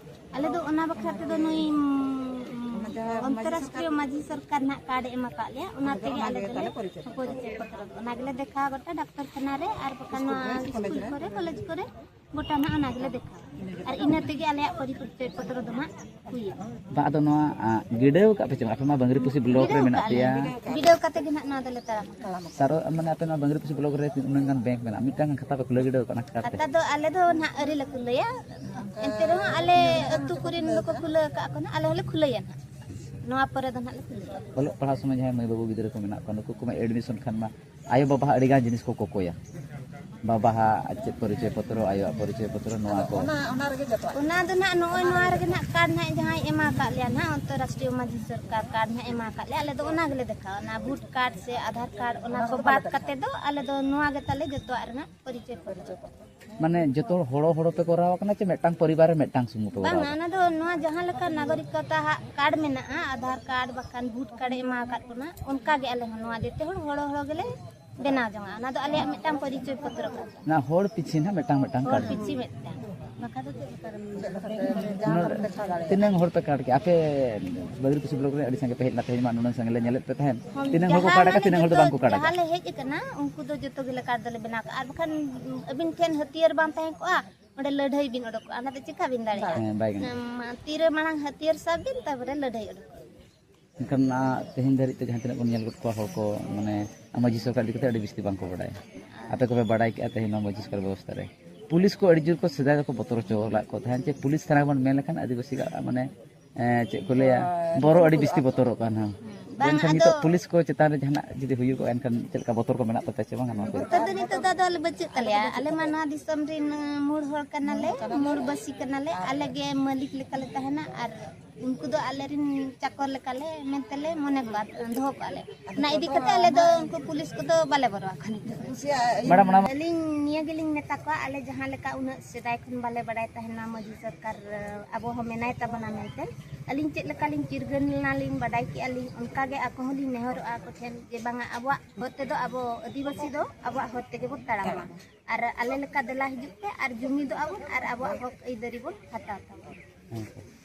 ᱟᱞᱮ ᱫᱚ ᱚᱱᱟ ᱵᱟᱠᱷᱨᱟ ᱛᱮᱫᱚ ᱱᱩᱭ ᱚᱱᱛᱚᱨᱨᱟᱥᱴᱨᱤᱭᱚ ᱢᱟᱹᱡᱷᱤ ᱥᱚᱨᱠᱟᱨ ᱱᱟᱦᱟᱜ ᱠᱟᱨᱰ ᱮ ᱮᱢ ᱟᱠᱟᱫ ᱞᱮᱭᱟ, ᱚᱱᱟ ᱛᱮᱜᱮ ᱟᱞᱮ ᱫᱚᱞᱮ ᱯᱚᱨᱤᱪᱚᱭ ᱯᱚᱛᱨᱚ ᱫᱚ ᱚᱱᱟ ᱜᱮᱞᱮ ᱫᱮᱠᱷᱟᱣ ᱜᱚᱴᱟ ᱰᱟᱠᱛᱚᱨ ᱠᱷᱟᱱᱟ ᱨᱮ ᱟᱨ ᱵᱟᱠᱷᱟᱱ ᱱᱚᱣᱟ ᱥᱠᱩᱞ ᱠᱚᱨᱮ, ᱠᱚᱞᱮᱡᱽ ᱠᱚᱨᱮ, ᱜᱚᱴᱟ ᱱᱟᱦᱟᱜ ᱚᱱᱟ ᱜᱮᱞᱮ ᱫᱮᱠᱷᱟᱣᱟ᱾ ᱟᱨ ᱤᱱᱟᱹ ᱛᱮᱜᱮ ᱟᱞᱮᱭᱟᱜ ᱯᱚᱨᱤᱪᱚᱭ ᱯᱚᱛᱨᱚ ᱫᱚ ᱱᱟᱦᱟᱜ ᱦᱩᱭᱩᱜᱼᱟ᱾ ᱵᱟ, ᱟᱫᱚ ᱱᱚᱣᱟ, ᱟ, ᱜᱤᱰᱟᱹᱣ ᱠᱟᱜ ᱯᱮ ᱪᱮ ᱵᱟᱝ? ᱟᱯᱮ ᱢᱟ ᱵᱟᱝᱨᱤᱯᱚᱥᱤ ᱵᱞᱚᱠ ᱨᱮ ᱵᱤᱰᱟᱹᱣ ᱢᱮᱱᱟᱜ ᱠᱟᱜᱼᱟ ᱞᱮ᱾ ᱯᱮᱭᱟ᱾ ᱵᱤᱰᱟᱹᱣ ᱠᱟᱛᱮ ᱜᱮ ᱱᱟᱦᱟᱜ ᱱᱚᱣᱟ ᱫᱚᱞᱮ ᱛᱟᱲᱟᱢᱟ᱾ ᱥᱟᱨᱚ, ᱢᱟᱱᱮ ᱟᱯᱮ ᱱᱚᱣᱟ ᱵᱟᱝᱨᱤᱯᱚᱥᱤ ᱵᱞᱚᱠ ᱨᱮ ᱛᱤᱱᱟᱹᱜ ᱜᱟᱱ ᱵᱮᱝᱠ ᱢᱮᱱᱟᱜᱼᱟ? ᱢᱤᱫᱴᱟᱝ ᱠᱷᱟᱛᱟ ᱯᱮ ᱠᱷᱩᱞᱟᱹᱣ ᱜᱤᱰᱟᱹᱣ ᱠᱟᱜᱼᱟ ᱚᱱᱟ ᱠᱟᱨᱰ ᱛᱮ? ᱠᱷᱟᱛᱟ ᱫᱚ ᱟᱞᱮ ᱫᱚ ᱱᱟᱦᱟᱜ ᱟᱹᱣᱨᱤ ᱞᱮ ᱠᱷᱩᱞᱟᱹᱭᱟ, ᱮᱱᱛᱮ ᱨᱮᱦᱚᱸ ᱟᱞᱮ ᱟᱹᱛᱩ ᱠᱚᱨᱮᱱ ᱫᱚᱠᱚ ᱠᱷᱩᱞᱟᱹᱣ ᱟᱠᱟᱫ ᱠᱚ ᱱᱟᱦᱟᱜ, ᱟᱞᱮ ᱦᱚᱸᱞᱮ ᱠᱷᱩᱞᱟᱹᱭᱟ ᱱᱟᱦᱟᱜ, ᱱᱚᱣᱟ ᱯᱚᱨᱮ ᱫᱚ ᱱᱟᱦᱟᱜ ᱞᱮ ᱠᱷᱩᱞᱟᱹᱭᱟ᱾ ᱚᱞᱚᱜ ᱯᱟᱲᱦᱟᱜ ᱥᱚᱢᱚᱭ ᱡᱟᱦᱟᱸᱭ ᱢᱟᱹᱭ ᱵᱟᱹᱵᱩ ᱜᱤᱫᱽᱨᱟᱹ ᱠᱚ ᱢᱮᱱᱟᱜ ᱠᱚᱣᱟ, ᱱᱩᱠᱩ ᱠᱚᱢᱟ ᱮᱰᱢᱤᱥᱚᱱ ᱠᱷᱟᱱ ᱢᱟ ᱟᱭᱳ ᱵᱟᱵᱟ ᱦᱟᱜ ᱟᱹᱰᱤ ᱜᱟᱱ ᱡᱤᱱᱤᱥ ᱠᱚ ᱠᱚᱠᱚᱭᱟ, ᱵᱟᱵᱟ ᱦᱟᱜ ᱪᱮᱫ ᱯᱚᱨᱤᱪᱚᱭ ᱯᱚᱛᱨᱚ, ᱟᱭᱳᱣᱟᱜ ᱯᱚᱨᱤᱪᱚᱭ ᱯᱚᱛᱨᱚ, ᱱᱚᱣᱟ ᱠᱚ᱾ ᱚᱱᱟ ᱫᱚ ᱱᱟᱦᱟᱜ ᱱᱚᱜᱼᱚᱭ ᱱᱚᱣᱟ ᱨᱮᱜᱮ ᱱᱟᱦᱟᱜ ᱠᱟᱨᱰ ᱱᱟᱦᱟᱜ ᱡᱟᱦᱟᱸᱭ ᱮᱢᱟ ᱟᱠᱟᱫ ᱞᱮᱭᱟ ᱱᱟᱦᱟᱜ, ᱚᱱᱛᱚᱨᱨᱟᱥᱴᱨᱤᱭᱚ ᱢᱟᱹᱡᱷᱤ ᱥᱚᱨᱠᱟᱨ ᱠᱟᱨᱰ ᱱᱟᱦᱟᱜ ᱮᱢᱟ ᱟᱠᱟᱫ ᱞᱮᱭᱟ, ᱟᱞᱮ ᱫᱚ ᱚᱱᱟ ᱜᱮᱞᱮ ᱫᱮᱠᱷᱟᱣᱟ᱾ ᱚᱱᱟ ᱵᱷᱳᱴ ᱠᱟᱨᱰ ᱥᱮ ᱟᱫᱷᱟᱨ ᱠᱟᱨᱰ, ᱚᱱᱟ ᱠᱚ ᱵᱟᱫ ᱠᱟᱛᱮ ᱫᱚ ᱟᱞᱮ ᱫᱚ ᱱᱚᱣᱟ ᱜᱮ ᱛᱟᱞᱮ ᱡᱚᱛᱚᱣᱟᱜ ᱨᱮᱱᱟᱜ ᱯᱚᱨᱤᱪᱚᱭ ᱯᱚᱛᱨᱚ᱾ ᱢᱟᱱᱮ ᱡᱚᱛᱚ ᱦᱚᱲ ᱦᱚᱲᱚ ᱦᱚᱲᱚ ᱯᱮ ᱠᱚᱨᱟᱣ ᱠᱟᱱᱟ ᱪᱮ ᱢᱤᱫᱴᱟᱝ ᱯᱚᱨᱤᱵᱟᱨ ᱨᱮ ᱢᱤᱫᱴᱟᱝ ᱥᱩᱢᱩᱝ ᱯᱮ ᱠᱚᱨᱟᱣ ᱵᱟᱝᱟ, ᱠᱟᱱᱟ? ᱚᱱᱟ ᱫᱚ ᱱᱚᱣᱟ ᱡᱟᱦᱟᱸ ᱞᱮᱠᱟ ᱱᱟᱜᱚᱨᱤᱠᱚᱛᱟ ᱦᱟᱜ ᱠᱟᱨᱰ ᱢᱮᱱᱟᱜᱼᱟ, ᱟᱫᱷᱟᱨ ᱠᱟᱨᱰ ᱵᱟᱠᱷᱟᱱ ᱵᱷᱳᱴ ᱠᱟᱨᱰ ᱮ ᱮᱢᱟ ᱟᱠᱟᱫ ᱵᱚᱱᱟ, ᱚᱱᱠᱟ ᱜᱮ ᱟᱞᱮ ᱦᱚᱸ ᱱᱚᱣᱟ ᱡᱚᱛᱚ ᱦᱚᱲ ᱦᱚᱲᱚ ᱦᱚᱲᱚ ᱜᱮᱞᱮ ᱵᱮᱱᱟᱣ ᱡᱚᱝᱟ᱾ ᱚᱱᱟ ᱫᱚ ᱟᱞᱮᱭᱟᱜ ᱢᱤᱫᱴᱟᱝ ᱯᱚᱨᱤᱪᱚᱭ ᱯᱚᱛᱨᱚ ᱠᱟᱱᱟ᱾ ᱚᱱᱟ ᱦᱚᱲ ᱯᱤᱪᱷᱤ ᱱᱟᱦᱟᱜ ᱢᱤᱫᱴᱟᱝ ᱢᱤᱫᱴᱟᱝ ᱦᱚᱲ ᱠᱟᱨᱰ ᱯᱤᱪᱷᱤ ᱢᱤᱫᱴᱟᱝ᱾ ᱵᱟᱠᱷᱟᱱ ᱫᱚ ᱪᱮᱫ ᱞᱮᱠᱟ ᱨᱮᱢ ᱫᱮᱠᱷᱟᱣ ᱫᱟᱲᱮᱭᱟᱜᱼᱟ? ᱛᱤᱱᱟᱹᱝ ᱦᱚᱲ ᱯᱮ ᱠᱟᱨᱰ ᱠᱮᱜᱼᱟ? ᱟᱯᱮ ᱵᱟᱹᱜᱽᱨᱤᱯᱩᱥᱤ ᱵᱞᱚᱠ ᱨᱮ ᱟᱹᱰᱤ ᱥᱟᱸᱜᱮ ᱯᱮ ᱦᱮᱡ ᱞᱮᱱᱟ, ᱛᱮᱦᱮᱧ ᱢᱟ ᱱᱩᱱᱟᱹᱝ ᱥᱟᱸᱜᱮ ᱞᱮ ᱧᱮᱞᱮᱫ ᱯᱮ ᱛᱟᱦᱮᱸᱫ᱾ ᱦᱚᱸ, ᱛᱤᱱᱟᱹᱝ ᱦᱚᱲ ᱠᱚ ᱡᱟᱦᱟᱸ ᱠᱟᱨᱰ ᱟᱠᱟᱫ, ᱢᱟᱱᱮ ᱛᱤᱱᱟᱹᱝ ᱦᱚᱲ ᱫᱚ ᱡᱚᱛᱚ ᱵᱟᱝ ᱠᱚ ᱠᱟᱨᱰ ᱡᱟᱦᱟᱸ ᱟᱠᱟᱫ? ᱞᱮ ᱦᱮᱡ ᱟᱠᱟᱱᱟ, ᱩᱱᱠᱩ ᱫᱚ ᱡᱚᱛᱚ ᱜᱮᱞᱮ ᱠᱟᱨᱰ ᱫᱚᱞᱮ ᱵᱮᱱᱟᱣ ᱠᱟᱜᱼᱟ᱾ ᱟᱨ ᱵᱟᱠᱷᱟᱱ ᱟᱹᱵᱤᱱ ᱴᱷᱮᱱ ᱦᱟᱹᱛᱭᱟᱹᱨ ᱵᱟᱝ ᱛᱟᱦᱮᱸ ᱠᱚᱜᱼᱟ, ᱚᱸᱰᱮ ᱞᱟᱹᱲᱦᱟᱹᱭ ᱵᱤᱱ ᱚᱰᱚᱠᱚᱜᱼᱟ, ᱚᱱᱟ ᱫᱚ ᱪᱮᱠᱟ ᱵᱤᱱ ᱫᱟᱲᱮᱭᱟᱜᱼᱟ? ᱦᱮᱸ, ᱵᱟᱭ ᱜᱟᱱᱚᱜᱼᱟ᱾ ᱮᱢ, ᱛᱤᱨᱮ ᱢᱟᱲᱟᱝ ᱦᱟᱹᱛᱭᱟᱹᱨ ᱥᱟᱵ ᱵᱤᱱ, ᱛᱟᱨᱯᱚᱨᱮ ᱞᱟᱹᱲᱦᱟᱹᱭ ᱚᱰᱚᱠᱚᱜᱼᱟ᱾ ᱢᱮᱱᱠᱷᱟᱱ ᱚᱱᱟ ᱛᱮᱦᱮᱧ ᱫᱷᱟᱹᱨᱤᱡ ᱛᱮ ᱡᱟᱦᱟᱸ ᱛᱤᱱᱟᱹᱜ ᱵᱚᱱ ᱧᱮᱞ ᱜᱚᱫ ᱠᱚᱣᱟ ᱦᱚᱲ ᱠᱚ, ᱢᱟᱱᱮ, ᱢᱟᱹᱡᱷᱤ ᱥᱚᱨᱠᱟᱨ ᱤᱫᱤ ᱠᱟᱛᱮ ᱟᱹᱰᱤ ᱵᱤᱥᱛᱤ ᱵᱟᱝ ᱠᱚ ᱵᱟᱰᱟᱭᱟ᱾ ᱟᱯᱮ ᱠᱚᱯᱮ ᱵᱟᱰᱟᱭ ᱠᱮᱜᱼᱟ ᱛᱮᱦᱮᱧ ᱱᱚᱣᱟ ᱢᱟᱹᱡᱷᱤ ᱥᱚᱨᱠᱟᱨ ᱵᱮᱵᱚᱥᱛᱷᱟ ᱨᱮ᱾ ᱯᱩᱞᱤᱥ ᱠᱚ ᱟᱹᱰᱤ ᱡᱳᱨ ᱠᱚ ᱥᱮᱫᱟᱭ ᱫᱚᱠᱚ ᱵᱚᱛᱚᱨ ᱦᱚᱪᱚ ᱞᱮᱫ ᱠᱚ ᱛᱟᱦᱮᱸᱫ, ᱡᱮ ᱯᱩᱞᱤᱥ ᱛᱷᱟᱱᱟ ᱵᱚᱱ ᱢᱮᱱ ᱞᱮᱠᱷᱟᱱ ᱟᱹᱫᱤᱵᱟᱹᱥᱤ ᱠᱚᱣᱟᱜ, ᱢᱟᱱᱮ, ᱮᱸ, ᱪᱮᱫ ᱠᱚ ᱞᱟᱹᱭᱟ, ᱦᱳᱭ, ᱵᱚᱨᱚ ᱟᱹᱰᱤ ᱵᱤᱥᱛᱤ ᱵᱚᱛᱚᱨᱚᱜ ᱠᱟᱱᱟ᱾ ᱵᱟᱝ, ᱢᱮᱱᱠᱷᱟᱱ ᱟᱫᱚ ᱱᱤᱛᱚᱜ ᱯᱩᱞᱤᱥ ᱠᱚ ᱪᱮᱛᱟᱱ ᱨᱮ ᱡᱟᱦᱟᱱᱟᱜ ᱡᱩᱫᱤ ᱦᱩᱭᱩᱜᱼᱟ, ᱮᱱᱠᱷᱟᱱ ᱪᱮᱫ ᱞᱮᱠᱟ ᱵᱚᱛᱚᱨ ᱠᱚ ᱢᱮᱱᱟᱜ ᱛᱟᱯᱮᱭᱟ ᱥᱮ ᱵᱟᱝ ᱱᱚᱣᱟ ᱠᱚ? ᱵᱚᱛᱚᱨ ᱫᱚ ᱱᱤᱛᱚᱜ ᱫᱚ ᱟᱫᱚ ᱵᱟᱹᱪᱩᱜ ᱛᱟᱞᱮᱭᱟ᱾ ᱟᱞᱮ ᱢᱟ ᱱᱚᱣᱟ ᱫᱤᱥᱚᱢ ᱨᱮᱱ ᱢᱩᱲ ᱦᱚᱲ ᱠᱟᱱᱟᱞᱮ, ᱢᱩᱲ ᱵᱟᱹᱥᱤ ᱠᱟᱱᱟᱞᱮ᱾ ᱟᱞᱮ ᱜᱮ ᱢᱟᱹᱞᱤᱠ ᱞᱮᱠᱟᱞᱮ ᱛᱟᱦᱮᱱᱟ ᱟᱨ ᱩᱱᱠᱩ ᱫᱚ ᱟᱞᱮᱨᱮᱱ ᱪᱟᱠᱚᱨ ᱞᱮᱠᱟᱞᱮ ᱢᱮᱱᱛᱮᱞᱮ ᱢᱚᱱᱮ ᱠᱚᱣᱟ, ᱫᱚᱦᱚ ᱠᱚᱣᱟᱞᱮ᱾ ᱚᱱᱟ ᱤᱫᱤ ᱠᱟᱛᱮ ᱟᱞᱮ ᱫᱚ ᱩᱱᱠᱩ ᱯᱩᱞᱤᱥ ᱠᱚᱫᱚ ᱵᱟᱞᱮ ᱵᱚᱨᱚ ᱟᱠᱚᱣᱟ ᱱᱤᱛᱚᱜ᱾ ᱢᱮᱰᱟᱢ, ᱚᱱᱟ ᱟᱹᱞᱤᱧ ᱱᱤᱭᱟᱹ ᱜᱮᱞᱤᱧ ᱢᱮᱛᱟ ᱠᱚᱣᱟ, ᱟᱞᱮ ᱡᱟᱦᱟᱸ ᱞᱮᱠᱟ ᱩᱱᱟᱹᱜ ᱥᱮᱫᱟᱭ ᱠᱷᱚᱱ ᱵᱟᱞᱮ ᱵᱟᱲᱟᱭ ᱛᱟᱦᱮᱱᱟ ᱢᱟᱹᱡᱷᱤ ᱥᱚᱨᱠᱟᱨ ᱟᱵᱚ ᱦᱚᱸ ᱢᱮᱱᱟᱭ ᱛᱟᱵᱚᱱᱟ ᱢᱮᱱᱛᱮ, ᱟᱹᱞᱤᱧ ᱪᱮᱫ ᱞᱮᱠᱟᱞᱤᱧ ᱪᱤᱨᱜᱟᱹᱞ ᱞᱮᱱᱟᱞᱤᱧ ᱵᱟᱰᱟᱭ ᱠᱮᱜᱼᱟ ᱞᱤᱧ, ᱚᱱᱠᱟᱜᱮ ᱟᱠᱚ ᱦᱚᱸᱞᱤᱧ ᱱᱮᱦᱚᱨᱚᱜᱼᱟ ᱟᱠᱚ ᱴᱷᱮᱱ ᱡᱮ ᱵᱟᱝᱟ, ᱟᱵᱚᱣᱟᱜ ᱦᱚᱨ ᱛᱮᱫᱚ ᱟᱵᱚ ᱟᱹᱫᱤᱵᱟᱹᱥᱤ ᱫᱚ ᱟᱵᱚᱣᱟᱜ ᱦᱚᱨ ᱛᱮᱜᱮ ᱵᱚᱱ ᱛᱟᱲᱟᱢᱟ᱾ ᱟᱨ ᱟᱞᱮ ᱞᱮᱠᱟ ᱫᱮᱞᱟ ᱦᱤᱡᱩᱜ ᱯᱮ ᱟᱨ ᱡᱩᱢᱤᱫᱚᱜᱼᱟ ᱵᱚᱱ ᱟᱨ ᱟᱵᱚᱣᱟᱜ ᱦᱚᱠ ᱟᱹᱭᱫᱟᱹᱨᱤ ᱵᱚᱱ ᱦᱟᱛᱟᱣ ᱛᱟᱵᱚᱱᱟ᱾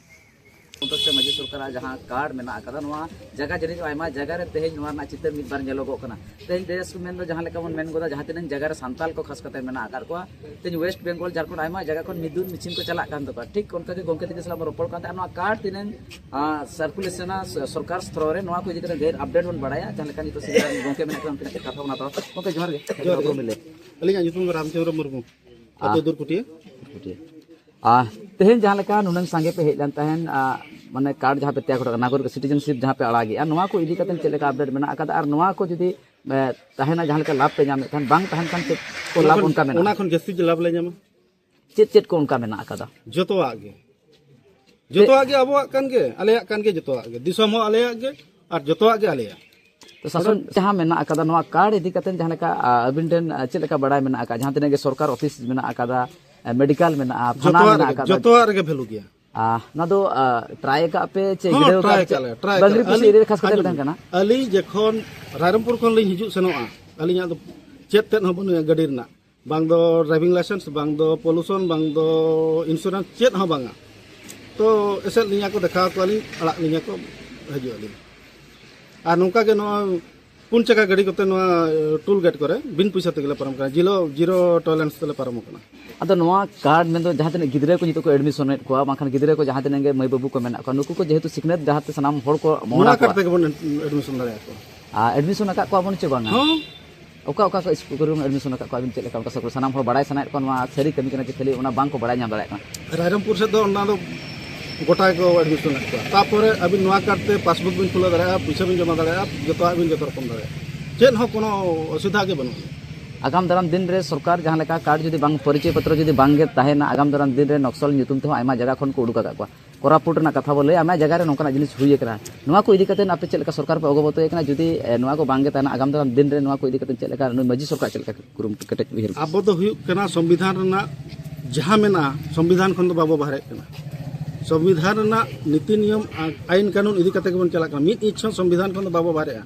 ᱥᱚᱱᱛᱚᱨ ᱥᱮ ᱢᱟᱹᱡᱷᱤ ᱥᱚᱨᱠᱟᱨᱟᱜ ᱡᱟᱦᱟᱸ ᱠᱟᱨᱰ ᱢᱮᱱᱟᱜ ᱟᱠᱟᱫᱟ, ᱱᱚᱣᱟ ᱡᱟᱭᱜᱟ ᱡᱟᱹᱱᱤᱡ ᱟᱭᱢᱟ ᱡᱟᱭᱜᱟ ᱨᱮ ᱛᱮᱦᱮᱧ ᱱᱚᱣᱟ ᱨᱮᱱᱟᱜ ᱪᱤᱛᱟᱹᱨ ᱢᱤᱫ ᱵᱟᱨ ᱧᱮᱞᱚᱜᱚᱜ ᱠᱟᱱᱟ᱾ ᱛᱮᱦᱮᱧ ᱵᱮᱥ ᱢᱮᱱᱫᱚ ᱡᱟᱦᱟᱸ ᱞᱮᱠᱟ ᱵᱚᱱ ᱢᱮᱱ ᱜᱚᱫᱟ, ᱡᱟᱦᱟᱸ ᱛᱤᱱᱟᱹᱜ ᱡᱟᱭᱜᱟ ᱨᱮ ᱥᱟᱱᱛᱟᱞ ᱠᱚ ᱠᱷᱟᱥ ᱠᱟᱛᱮ ᱢᱮᱱᱟᱜ ᱟᱠᱟᱫ ᱠᱚᱣᱟ, ᱛᱮᱦᱮᱧ ᱳᱭᱮᱥᱴ ᱵᱮᱝᱜᱚᱞ, ᱡᱷᱟᱲᱠᱷᱚᱸᱰ, ᱟᱭᱢᱟ ᱡᱟᱭᱜᱟ ᱠᱷᱚᱱ ᱢᱤᱫᱩᱱ ᱢᱤᱪᱷᱤᱞ ᱠᱚ ᱪᱟᱞᱟᱜ ᱠᱟᱱ ᱛᱟᱠᱚᱣᱟ᱾ ᱴᱷᱤᱠ ᱚᱱᱠᱟ ᱜᱮ ᱜᱚᱢᱠᱮ ᱛᱟᱹᱠᱤᱱ ᱥᱟᱞᱟᱜ ᱵᱚᱱ ᱨᱚᱯᱚᱲ ᱠᱟᱱ ᱛᱟᱦᱮᱸᱫ, ᱱᱚᱣᱟ ᱠᱟᱨᱰ ᱛᱤᱱᱟᱹᱝ ᱥᱟᱨᱠᱩᱞᱮᱥᱚᱱᱟ ᱥᱚᱨᱠᱟᱨ ᱥᱛᱚᱨ ᱨᱮ, ᱱᱚᱣᱟ ᱠᱚ ᱤᱫᱤ ᱠᱟᱛᱮ ᱜᱟᱹᱭ ᱟᱯᱰᱮᱴ ᱵᱚᱱ ᱵᱟᱲᱟᱭᱟ᱾ ᱡᱟᱦᱟᱸ ᱞᱮᱠᱟ ᱱᱤᱛᱚᱜ ᱥᱤᱱᱤᱭᱟᱨ ᱜᱚᱢᱠᱮ ᱢᱮᱱᱟᱜ ᱠᱚᱣᱟ, ᱩᱱᱠᱤᱱᱟᱜ ᱠᱟᱛᱷᱟ ᱵᱚᱱ ᱦᱟᱛᱟᱣᱟ᱾ ᱜᱚᱢᱠᱮ ᱡᱚᱦᱟᱨ ᱜᱮ᱾ ᱡᱚᱦᱟᱨ ᱜᱮ᱾ ᱟᱹᱞᱤᱧᱟᱜ ᱧᱩᱛᱩᱢ ᱫᱚ ᱨᱟᱢᱪᱚᱸᱫᱽᱨᱚ ᱢᱩᱨᱢᱩ, ᱟᱹᱛᱩ ᱫᱩᱨᱠᱩᱴᱤᱭᱟᱹ᱾ ᱟᱨ ᱛᱮᱦᱮᱧ ᱡᱟᱦᱟᱸ ᱞᱮᱠᱟ ᱱᱩᱱᱟᱹᱝ ᱥᱟᱸᱜᱮ ᱯᱮ ᱦᱮᱡ ᱞᱮᱱ ᱛᱟᱦᱮᱸᱱ, ᱟᱨ ᱢᱟᱱᱮ ᱠᱟᱨᱰ ᱡᱟᱦᱟᱸ ᱯᱮ ᱛᱮᱭᱟᱨ ᱦᱚᱴᱚ ᱠᱟᱜᱼᱟ, ᱱᱟᱜᱚᱨᱤᱠ ᱥᱤᱴᱤᱡᱮᱱᱥᱤᱯ ᱡᱟᱦᱟᱸ ᱯᱮ ᱟᱲᱟᱜᱮᱜᱼᱟ, ᱱᱚᱣᱟ ᱠᱚ ᱤᱫᱤ ᱠᱟᱛᱮ ᱪᱮᱫ ᱞᱮᱠᱟ ᱟᱯᱰᱮᱴ ᱢᱮᱱᱟᱜ ᱟᱠᱟᱫᱟ ᱟᱨ ᱱᱚᱣᱟ ᱠᱚ ᱡᱩᱫᱤ ᱮ, ᱛᱟᱦᱮᱱᱟ, ᱡᱟᱦᱟᱸ ᱞᱮᱠᱟ ᱞᱟᱵᱷ ᱯᱮ ᱧᱟᱢᱮᱫ ᱠᱷᱟᱱ, ᱵᱟᱝ ᱛᱟᱦᱮᱱ ᱠᱷᱟᱱ ᱪᱮᱫ ᱠᱚ ᱚᱱᱟ ᱞᱟᱵᱷ ᱠᱷᱚᱱ, ᱚᱱᱠᱟ ᱢᱮᱱᱟᱜᱼᱟ? ᱚᱱᱟ ᱠᱷᱚᱱ ᱡᱟᱹᱥᱛᱤ ᱡᱮ ᱞᱟᱵᱷ ᱞᱮ ᱧᱟᱢᱟ᱾ ᱪᱮᱫ ᱪᱮᱫ ᱠᱚ ᱚᱱᱠᱟ ᱢᱮᱱᱟᱜ ᱟᱠᱟᱫᱟ? ᱡᱚᱛᱚᱣᱟᱜ ᱜᱮ, ᱡᱚᱛᱚᱣᱟᱜ ᱜᱮ ᱟᱵᱚᱣᱟᱜ ᱠᱟᱱ ᱜᱮ, ᱟᱞᱮᱭᱟᱜ ᱠᱟᱱ ᱜᱮ, ᱡᱚᱛᱚᱣᱟᱜ ᱜᱮ, ᱫᱤᱥᱚᱢ ᱦᱚᱸ ᱟᱞᱮᱭᱟᱜ ᱜᱮ ᱟᱨ ᱡᱚᱛᱚᱣᱟᱜ ᱜᱮ ᱟᱞᱮᱭᱟᱜ᱾ ᱛᱚ ᱥᱟᱥᱚᱱ ᱡᱟᱦᱟᱸ ᱢᱮᱱᱟᱜ ᱟᱠᱟᱫᱟ, ᱱᱚᱣᱟ ᱠᱟᱨᱰ ᱤᱫᱤ ᱠᱟᱛᱮ ᱡᱟᱦᱟᱸ ᱞᱮᱠᱟ, ᱟ, ᱟᱹᱵᱤᱱ ᱴᱷᱮᱱ, ᱟ, ᱪᱮᱫ ᱞᱮᱠᱟ ᱵᱟᱲᱟᱭ ᱢᱮᱱᱟᱜ ᱟᱠᱟᱫᱟ? ᱡᱟᱦᱟᱸ ᱛᱤᱱᱟᱹᱜ ᱜᱮ ᱥᱚᱨᱠᱟᱨ ᱚᱯᱷᱤᱥ ᱢᱮᱱᱟᱜ ᱟᱠᱟᱫᱟ, ᱟ, ᱢᱮᱰᱤᱠᱟᱞ ᱢᱮᱱᱟᱜᱼᱟ, ᱛᱷᱟᱱᱟ ᱡᱚᱛᱚᱣᱟᱜ ᱢᱮᱱᱟᱜ ᱨᱮᱜᱮ, ᱟᱠᱟᱫᱟ, ᱡᱚᱛᱚᱣᱟᱜ ᱨᱮᱜᱮ ᱵᱷᱮᱞᱩ ᱜᱮᱭᱟ᱾ ᱟ, ᱱᱚᱣᱟ ᱫᱚ, ᱟ, ᱴᱨᱟᱭ ᱟᱠᱟᱫ ᱯᱮ ᱪᱮ ᱦᱚᱸ, ᱜᱤᱫᱽᱨᱟᱹ ᱠᱚ ᱴᱨᱟᱭ ᱪᱮᱫ ᱟᱠᱟᱫ ᱞᱮ, ᱴᱨᱟᱭ ᱟᱠᱟᱫ ᱵᱟᱝᱨᱤ ᱞᱮ᱾ ᱯᱩᱥᱤ ᱟᱹᱞᱤᱧ, ᱮᱨᱤᱭᱟ ᱨᱮ ᱠᱷᱟᱥ ᱠᱟᱛᱮ ᱟᱸᱡᱚᱢ ᱵᱮᱱ ᱵᱤᱱ, ᱠᱟᱱᱟ? ᱟᱹᱞᱤᱧ ᱡᱚᱠᱷᱚᱱ ᱨᱟᱭᱨᱚᱝᱯᱩᱨ ᱠᱷᱚᱱ ᱞᱤᱧ ᱦᱤᱡᱩᱜ ᱥᱮᱱᱚᱜᱼᱟ, ᱟᱹᱞᱤᱧᱟᱜ ᱫᱚ ᱪᱮᱫ ᱛᱮᱫ ᱦᱚᱸ ᱵᱟᱹᱱᱩᱜᱼᱟ ᱜᱟᱹᱰᱤ ᱨᱮᱱᱟᱜ, ᱵᱟᱝ ᱫᱚ ᱰᱨᱟᱭᱵᱷᱤᱝ ᱞᱟᱭᱥᱮᱱᱥ, ᱵᱟᱝ ᱫᱚ ᱯᱚᱞᱩᱥᱚᱱ, ᱵᱟᱝ ᱫᱚ ᱤᱱᱥᱩᱨᱮᱱᱥ, ᱪᱮᱫ ᱦᱚᱸ ᱵᱟᱝᱟ᱾ ᱛᱚ ᱮᱥᱮᱫ ᱞᱤᱧᱟ ᱠᱚ, ᱫᱮᱠᱷᱟᱣ ᱠᱚᱣᱟᱞᱤᱧ, ᱟᱲᱟᱜ ᱞᱤᱧᱟ ᱠᱚ, ᱦᱤᱡᱩᱜ ᱟᱹᱞᱤᱧ᱾ ᱟᱨ ᱱᱚᱝᱠᱟ ᱜᱮ ᱱᱚᱣᱟ ᱯᱩᱱ ᱪᱟᱠᱟ ᱜᱟᱹᱰᱤ ᱠᱚᱛᱮ ᱱᱚᱣᱟ ᱴᱳᱞ ᱜᱮᱴ ᱠᱚᱨᱮ ᱵᱤᱱ ᱯᱚᱭᱥᱟ ᱛᱮᱜᱮ ᱞᱮ ᱯᱟᱨᱚᱢ ᱠᱟᱱᱟ, ᱡᱤᱨᱳ, ᱡᱤᱨᱳ ᱴᱚᱞᱟᱨᱮᱱᱥ ᱛᱮᱞᱮ ᱯᱟᱨᱚᱢᱚᱜ ᱠᱟᱱᱟ᱾ ᱟᱫᱚ ᱱᱚᱣᱟ ᱠᱟᱨᱰ ᱢᱮᱱᱫᱚ ᱡᱟᱦᱟᱸ ᱛᱤᱱᱟᱹᱜ ᱜᱤᱫᱽᱨᱟᱹ ᱠᱚ ᱱᱤᱛᱚᱜ ᱠᱚ ᱮᱰᱢᱤᱥᱚᱱᱮᱫ ᱠᱚᱣᱟ, ᱵᱟᱝᱠᱷᱟᱱ ᱜᱤᱫᱽᱨᱟᱹ ᱠᱚ ᱡᱟᱦᱟᱸ ᱛᱤᱱᱟᱹᱜ ᱜᱮ ᱢᱟᱹᱭ ᱵᱟᱹᱵᱩ ᱠᱚ ᱢᱮᱱᱟᱜ ᱠᱚᱣᱟ, ᱱᱩᱠᱩ ᱠᱚ ᱡᱮᱦᱮᱛᱩ ᱥᱤᱠᱷᱱᱟᱹᱛ ᱰᱟᱦᱟᱨ ᱛᱮ ᱥᱟᱱᱟᱢ ᱦᱚᱲ ᱠᱚ ᱢᱚᱦᱰᱟ ᱱᱚᱣᱟ ᱠᱟᱨᱰ ᱠᱚᱣᱟ᱾ ᱛᱮᱜᱮ ᱵᱚᱱ ᱮᱰᱢᱤᱥᱚᱱ ᱫᱟᱲᱮᱭᱟᱠᱚᱣᱟ᱾ ᱟ, ᱮᱰᱢᱤᱥᱚᱱ ᱟᱠᱟᱫ ᱠᱚᱣᱟ ᱵᱚᱱ ᱪᱮ ᱵᱟᱝᱟ? ᱦᱚᱸ᱾ ᱚᱠᱟ ᱚᱠᱟ ᱠᱚ ᱥᱠᱩᱞ ᱠᱚᱨᱮ ᱵᱚᱱ ᱮᱰᱢᱤᱥᱚᱱ ᱟᱠᱟᱫ ᱠᱚᱣᱟ, ᱟᱹᱵᱤᱱ ᱪᱮᱫ ᱞᱮᱠᱟ ᱚᱱᱠᱟ ᱥᱟᱱᱟᱢ ᱦᱚᱲ ᱵᱟᱲᱟᱭ ᱥᱟᱱᱟᱭᱮᱫ ᱠᱚᱣᱟ, ᱱᱚᱣᱟ ᱥᱟᱹᱨᱤ ᱠᱟᱹᱢᱤ ᱠᱟᱱᱟ ᱪᱮ ᱠᱷᱟᱹᱞᱤ ᱚᱱᱟ ᱵᱟᱝ ᱠᱚ ᱵᱟᱲᱟᱭ ᱧᱟᱢ ᱫᱟᱲᱮᱭᱟᱜ ᱠᱟᱱᱟ? ᱨᱟᱭᱨᱚᱝᱯᱩᱨ ᱥᱮᱫ ᱫᱚ ᱚᱱᱟ ᱫᱚ ᱜᱚᱴᱟ ᱜᱮᱠᱚ ᱮᱰᱢᱤᱥᱚᱱᱮᱫ ᱠᱚᱣᱟ᱾ ᱛᱟᱨᱯᱚᱨᱮ ᱟᱹᱵᱤᱱ ᱱᱚᱣᱟ ᱠᱟᱨᱰ ᱛᱮ ᱯᱟᱥᱵᱩᱠ ᱵᱤᱱ ᱠᱷᱩᱞᱟᱹᱣ ᱫᱟᱲᱮᱭᱟᱜᱼᱟ, ᱯᱩᱭᱥᱟᱹ ᱵᱤᱱ ᱡᱚᱢᱟ ᱫᱟᱲᱮᱭᱟᱜᱼᱟ, ᱡᱚᱛᱚᱣᱟᱜ ᱵᱤᱱ ᱡᱚᱛᱚ ᱨᱚᱠᱚᱢ ᱫᱟᱲᱮᱭᱟᱜᱼᱟ, ᱪᱮᱫ ᱦᱚᱸ ᱠᱳᱱᱳ ᱚᱥᱩᱵᱤᱫᱷᱟ ᱜᱮ ᱵᱟᱹᱱᱩᱜᱼᱟ᱾ ᱟᱜᱟᱢ ᱫᱟᱨᱟᱢ ᱫᱤᱱ ᱨᱮ ᱥᱚᱨᱠᱟᱨ ᱡᱟᱦᱟᱸ ᱞᱮᱠᱟ ᱠᱟᱨᱰ ᱡᱩᱫᱤ ᱵᱟᱝ, ᱯᱚᱨᱤᱪᱚᱭ ᱯᱚᱛᱨᱚ ᱡᱩᱫᱤ ᱵᱟᱝ ᱜᱮ ᱛᱟᱦᱮᱱᱟ, ᱟᱜᱟᱢ ᱫᱟᱨᱟᱢ ᱫᱤᱱ ᱨᱮ ᱱᱚᱠᱥᱚᱞ ᱧᱩᱛᱩᱢ ᱛᱮᱦᱚᱸ ᱟᱭᱢᱟ ᱡᱟᱭᱜᱟ ᱠᱷᱚᱱ ᱠᱚ ᱩᱰᱩᱠ ᱟᱠᱟᱫ ᱠᱚᱣᱟ᱾ ᱠᱚᱨᱟᱯᱩᱴ ᱨᱮᱱᱟᱜ ᱠᱟᱛᱷᱟ ᱵᱚ ᱞᱟᱹᱭᱟ, ᱟᱭᱢᱟ ᱡᱟᱭᱜᱟ ᱨᱮ ᱱᱚᱝᱠᱟᱱᱟᱜ ᱡᱤᱱᱤᱥ ᱦᱩᱭ ᱟᱠᱟᱱᱟ᱾ ᱱᱚᱣᱟ ᱠᱚ ᱤᱫᱤ ᱠᱟᱛᱮ ᱟᱯᱮ ᱪᱮᱫ ᱞᱮᱠᱟ ᱥᱚᱨᱠᱟᱨ ᱯᱮ ᱚᱵᱚᱜᱚᱛ ᱦᱩᱭ ᱟᱠᱟᱱᱟ? ᱡᱩᱫᱤ ᱮ, ᱱᱚᱣᱟ ᱠᱚ ᱵᱟᱝ ᱜᱮ ᱛᱟᱦᱮᱱᱟ, ᱟᱜᱟᱢ ᱫᱟᱨᱟᱢ ᱫᱤᱱ ᱨᱮ ᱱᱚᱣᱟ ᱠᱚ ᱤᱫᱤ ᱠᱟᱛᱮ ᱪᱮᱫ ᱞᱮᱠᱟ ᱱᱩᱭ ᱢᱟᱹᱡᱷᱤ ᱥᱚᱨᱠᱟᱨ ᱪᱮᱫ ᱞᱮᱠᱟ ᱠᱩᱨᱩᱢᱩᱴᱩ ᱠᱮᱴᱮᱡ ᱩᱭᱦᱟᱹᱨ? ᱟᱵᱚ ᱫᱚ ᱦᱩᱭᱩᱜ ᱠᱟᱱᱟ ᱥᱚᱝᱵᱤᱫᱷᱟᱱ ᱨᱮᱱᱟᱜ ᱡᱟᱦᱟᱸ ᱢᱮᱱᱟᱜᱼᱟ, ᱥᱚᱝᱵᱤᱫᱷᱟᱱ ᱠᱷᱚᱱ ᱫᱚ ᱵᱟᱵᱚ ᱵᱟᱦᱨᱮᱜ ᱠᱟᱱᱟ᱾ ᱥᱚᱝᱵᱤᱫᱷᱟᱱ ᱨᱮᱱᱟᱜ ᱱᱤᱛᱤ ᱱᱤᱭᱚᱢ ᱟᱨ ᱟᱭᱤᱱ ᱠᱟᱹᱱᱩᱱ ᱤᱫᱤ ᱠᱟᱛᱮ ᱜᱮᱵᱚᱱ ᱪᱟᱞᱟᱜ ᱠᱟᱱᱟ᱾ ᱢᱤᱫ ᱤᱧᱪ ᱦᱚᱸ ᱥᱚᱝᱵᱤᱫᱷᱟᱱ ᱠᱷᱚᱱ ᱫᱚ ᱵᱟᱵᱚ ᱵᱟᱦᱨᱮᱜᱼᱟ᱾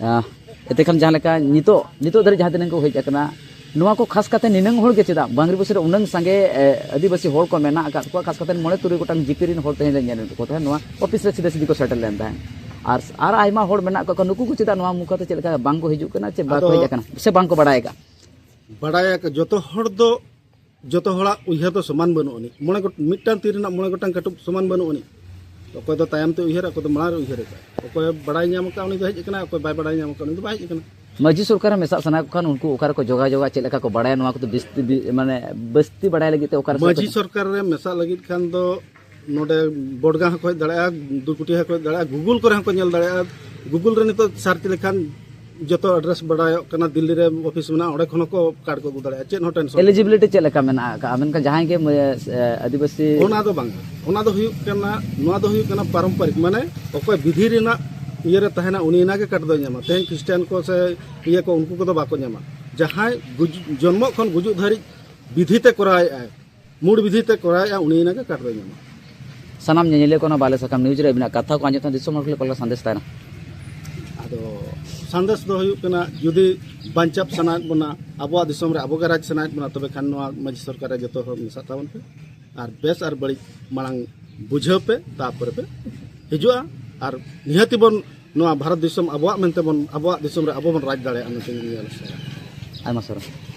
ᱟᱸ, ᱮᱛᱮ ᱠᱷᱟᱱ ᱡᱟᱦᱟᱸ ᱞᱮᱠᱟ ᱱᱤᱛᱚᱜ, ᱱᱤᱛᱚᱜ ᱫᱷᱟᱹᱨᱤᱡ ᱡᱟᱦᱟᱸ ᱛᱤᱱᱟᱹᱜ ᱠᱚ ᱦᱮᱡ ᱟᱠᱟᱱᱟ, ᱱᱚᱣᱟ ᱠᱚ ᱠᱷᱟᱥ ᱠᱟᱛᱮ ᱱᱤᱱᱟᱹᱝ ᱦᱚᱲ ᱜᱮ ᱪᱮᱫᱟᱜ? ᱵᱟᱝᱨᱤᱯᱚᱥᱤ ᱨᱮ ᱩᱱᱟᱹᱝ ᱥᱟᱸᱜᱮ, ᱮ, ᱟᱹᱫᱤᱵᱟᱹᱥᱤ ᱦᱚᱲ ᱠᱚ ᱢᱮᱱᱟᱜ ᱟᱠᱟᱫ ᱠᱚᱣᱟ, ᱠᱷᱟᱥ ᱠᱟᱛᱮ ᱢᱚᱬᱮ ᱛᱩᱨᱩᱭ ᱜᱚᱴᱟᱝ ᱡᱤᱯᱤ ᱨᱮᱱ ᱦᱚᱲ ᱛᱮᱦᱮᱧ ᱞᱮ ᱧᱮᱞ ᱮᱫ ᱠᱚ ᱛᱟᱦᱮᱸᱫ, ᱱᱚᱣᱟ ᱚᱯᱷᱤᱥ ᱨᱮ ᱥᱤᱫᱷᱟᱹ ᱥᱤᱫᱷᱤ ᱠᱚ ᱥᱮᱴᱮᱨ ᱞᱮᱱ ᱛᱟᱦᱮᱸᱫ᱾ ᱟᱨ, ᱟᱨ ᱟᱭᱢᱟ ᱦᱚᱲ ᱢᱮᱱᱟᱜ ᱠᱚᱣᱟ, ᱱᱩᱠᱩ ᱠᱚ ᱪᱮᱫᱟᱜ ᱱᱚᱣᱟ ᱢᱩᱠᱷᱟᱹ ᱛᱮ ᱪᱮᱫ ᱞᱮᱠᱟ ᱵᱟᱝ ᱠᱚ ᱦᱤᱡᱩᱜ ᱠᱟᱱᱟ, ᱪᱮ ᱵᱟᱠᱚ ᱟᱫᱚ ᱦᱮᱡ ᱟᱠᱟᱱᱟ, ᱥᱮ ᱵᱟᱝ ᱠᱚ ᱵᱟᱲᱟᱭ ᱟᱠᱟᱫ? ᱵᱟᱲᱟᱭ ᱟᱠᱟᱫ ᱡᱚᱛᱚ ᱦᱚᱲ ᱫᱚ, ᱡᱚᱛᱚ ᱦᱚᱲᱟᱜ ᱩᱭᱦᱟᱹᱨ ᱫᱚ ᱥᱚᱢᱟᱱ ᱵᱟᱹᱱᱩᱜ ᱟᱹᱱᱤᱡ᱾ ᱢᱚᱬᱮ ᱜᱚᱴ-, ᱢᱤᱫᱴᱟᱝ ᱛᱤ ᱨᱮᱱᱟᱜ ᱢᱚᱬᱮ ᱜᱚᱴᱟᱝ ᱠᱟᱹᱴᱩᱵ ᱥᱚᱢᱟᱱ ᱵᱟᱹᱱᱩᱜ ᱟᱹᱱᱤᱡ᱾ ᱚᱠᱚᱭ ᱫᱚ ᱛᱟᱭᱚᱢ ᱛᱮ ᱩᱭᱦᱟᱹᱨᱟ, ᱚᱠᱚᱭ ᱫᱚ ᱢᱟᱲᱟᱝ ᱨᱮ ᱩᱭᱦᱟᱹᱨ ᱟᱠᱟᱫ᱾ ᱚᱠᱚᱭ ᱵᱟᱲᱟᱭ ᱧᱟᱢ ᱟᱠᱟᱫ, ᱩᱱᱤ ᱫᱚ ᱦᱮᱡ ᱟᱠᱟᱱᱟ, ᱚᱠᱚᱭ ᱵᱟᱭ ᱵᱟᱲᱟᱭ ᱧᱟᱢ ᱟᱠᱟᱫ, ᱩᱱᱤ ᱫᱚ ᱵᱟᱭ ᱦᱮᱡ ᱟᱠᱟᱱᱟ᱾ ᱢᱟᱹᱡᱷᱤ ᱥᱚᱨᱠᱟᱨ ᱨᱮ ᱢᱮᱥᱟᱜ ᱥᱟᱱᱟᱭᱮᱫ ᱠᱚ ᱠᱷᱟᱱ, ᱩᱱᱠᱩ ᱚᱠᱟ ᱨᱮᱠᱚ ᱡᱳᱜᱟᱡᱳᱜᱟ, ᱪᱮᱫ ᱞᱮᱠᱟ ᱠᱚ ᱵᱟᱲᱟᱭᱟ, ᱱᱚᱣᱟ ᱠᱚᱫᱚ ᱵᱤᱥᱛᱤ-, ᱵᱤ-, ᱢᱟᱱᱮ, ᱵᱟᱹᱥᱛᱤ ᱵᱟᱲᱟᱭ ᱞᱟᱹᱜᱤᱫ ᱛᱮ ᱚᱠᱟ ᱨᱮ ᱢᱟᱹᱡᱷᱤ ᱥᱚᱨᱠᱟᱨ ᱨᱮ ᱢᱮᱥᱟᱜ ᱞᱟᱹᱜᱤᱫ ᱠᱷᱟᱱ ᱫᱚ ᱱᱚᱰᱮ ᱵᱚᱰᱜᱟᱸ ᱦᱚᱸᱠᱚ ᱦᱮᱡ ᱫᱟᱲᱮᱭᱟᱜᱼᱟ, ᱫᱩᱠᱩᱴᱤ ᱦᱚᱸᱠᱚ ᱦᱮᱡ ᱫᱟᱲᱮᱭᱟᱜᱼᱟ, Google ᱠᱚᱨᱮ ᱦᱚᱸᱠᱚ ᱧᱮᱞ ᱫᱟᱲᱮᱭᱟᱜᱼᱟ᱾ Google ᱨᱮ ᱱᱤᱛᱚᱜ search ᱞᱮᱠᱷᱟᱱ ᱡᱚᱛᱚ address ᱵᱟᱲᱟᱭᱚᱜ ᱠᱟᱱᱟ, ᱫᱤᱞᱞᱤ ᱨᱮ ᱚᱯᱷᱤᱥ ᱢᱮᱱᱟᱜᱼᱟ, ᱚᱸᱰᱮ ᱠᱷᱚᱱ ᱦᱚᱸᱠᱚ ᱠᱟᱨᱰ ᱠᱚ ᱟᱹᱜᱩ ᱫᱟᱲᱮᱭᱟᱜᱼᱟ, ᱪᱮᱫ ᱦᱚᱸ tension ᱵᱟᱹᱱᱩᱜᱼᱟ᱾ Eligibility ᱪᱮᱫ ᱞᱮᱠᱟ ᱢᱮᱱᱟᱜ ᱟᱠᱟᱫᱼᱟ? ᱢᱮᱱᱠᱷᱟᱱ ᱡᱟᱦᱟᱸᱭ ᱜᱮ, ᱮ, ᱟᱹᱫᱤᱵᱟᱹᱥᱤ ᱚᱱᱟ ᱫᱚ ᱵᱟᱝ, ᱚᱱᱟ ᱫᱚ ᱦᱩᱭᱩᱜ ᱠᱟᱱᱟ, ᱱᱚᱣᱟ ᱫᱚ ᱦᱩᱭᱩᱜ ᱠᱟᱱᱟ ᱯᱟᱨᱚᱢᱯᱚᱨᱤᱠ, ᱢᱟᱱᱮ ᱚᱠᱚᱭ ᱵᱤᱫᱷᱤ ᱨᱮᱱᱟᱜ ᱤᱭᱟᱹ ᱨᱮ ᱛᱟᱦᱮᱱᱟ, ᱩᱱᱤ ᱮᱱᱟ ᱜᱮ ᱠᱟᱨᱰ ᱫᱚᱭ ᱧᱟᱢᱟ᱾ ᱛᱮᱦᱮᱧ ᱠᱷᱨᱤᱥᱴᱟᱱ ᱠᱚ ᱥᱮ ᱤᱭᱟᱹ ᱠᱚ, ᱩᱱᱠᱩ ᱠᱚᱫᱚ ᱵᱟᱠᱚ ᱧᱟᱢᱟ᱾ ᱡᱟᱦᱟᱸᱭ ᱜᱩᱡ-, ᱡᱚᱱᱢᱚᱜ ᱠᱷᱚᱱ ᱜᱩᱡᱩᱜ ᱫᱷᱟᱹᱨᱤᱡ ᱵᱤᱫᱷᱤ ᱛᱮ ᱠᱚᱨᱟᱣᱮᱫᱼᱟᱭ, ᱢᱩᱲ ᱵᱤᱫᱷᱤ ᱛᱮ ᱠᱚᱨᱟᱣᱮᱫᱼᱟ, ᱩᱱᱤ ᱮᱱᱟ ᱜᱮ ᱠᱟᱨᱰ ᱫᱚᱭ ᱧᱟᱢᱟ᱾ ᱥᱟᱱᱟᱢ ᱧᱮᱧᱮᱞᱤᱭᱟᱹ ᱠᱚ ᱱᱚᱣᱟ ᱵᱟᱞᱮ ᱥᱟᱠᱟᱢ news ᱨᱮ ᱟᱹᱵᱤᱱᱟᱜ ᱠᱟᱛᱷᱟ ᱠᱚ ᱟᱸᱡᱚᱢ ᱛᱟᱦᱮᱸ, ᱫᱤᱥᱚᱢ ᱦᱚᱲ ᱠᱚ ᱞᱟᱹᱜᱤᱫ ᱚᱠᱟ ᱞᱮᱠᱟ ᱥᱟᱸᱫᱮᱥ ᱛᱟᱦᱮᱱᱟ? ᱟᱫᱚ ᱥᱟᱸᱫᱮᱥ ᱫᱚ ᱦᱩᱭᱩᱜ ᱠᱟᱱᱟ, ᱡᱩᱫᱤ ᱵᱟᱧᱪᱟᱣ ᱥᱟᱱᱟᱭᱮᱫ ᱵᱚᱱᱟ, ᱟᱵᱚᱣᱟᱜ ᱫᱤᱥᱚᱢ ᱨᱮ ᱟᱵᱚ ᱜᱮ ᱨᱟᱡᱽ ᱥᱟᱱᱟᱭᱮᱫ ᱵᱚᱱᱟ, ᱛᱚᱵᱮ ᱠᱷᱟᱱ ᱱᱚᱣᱟ ᱢᱟᱹᱡᱷᱤ ᱥᱚᱨᱠᱟᱨ ᱨᱮ ᱡᱚᱛᱚ ᱦᱚᱲ ᱢᱮᱥᱟᱜ ᱛᱟᱵᱚᱱ ᱯᱮ᱾ ᱟᱨ ᱵᱮᱥ ᱟᱨ ᱵᱟᱹᱲᱤᱡ ᱢᱟᱲᱟᱝ ᱵᱩᱡᱷᱟᱹᱣ ᱯᱮ, ᱛᱟᱯᱚᱨᱮ ᱯᱮ ᱦᱤᱡᱩᱜᱼᱟ᱾ ᱟᱨ ᱱᱤᱦᱟᱹᱛᱤ ᱵᱚᱱ ᱱᱚᱣᱟ ᱵᱷᱟᱨᱚᱛ ᱫᱤᱥᱚᱢ ᱟᱵᱚᱣᱟᱜ ᱢᱮᱱᱛᱮ ᱵᱚᱱ, ᱟᱵᱚᱣᱟᱜ ᱫᱤᱥᱚᱢ ᱨᱮ ᱟᱵᱚ ᱵᱚᱱ ᱨᱟᱡᱽ ᱫᱟᱲᱮᱭᱟᱜᱼᱟ ᱢᱮᱱᱛᱮ ᱤᱧ ᱟᱞᱚᱥ᱾ ᱟᱭᱢᱟ ᱥᱟᱨᱦᱟᱣ᱾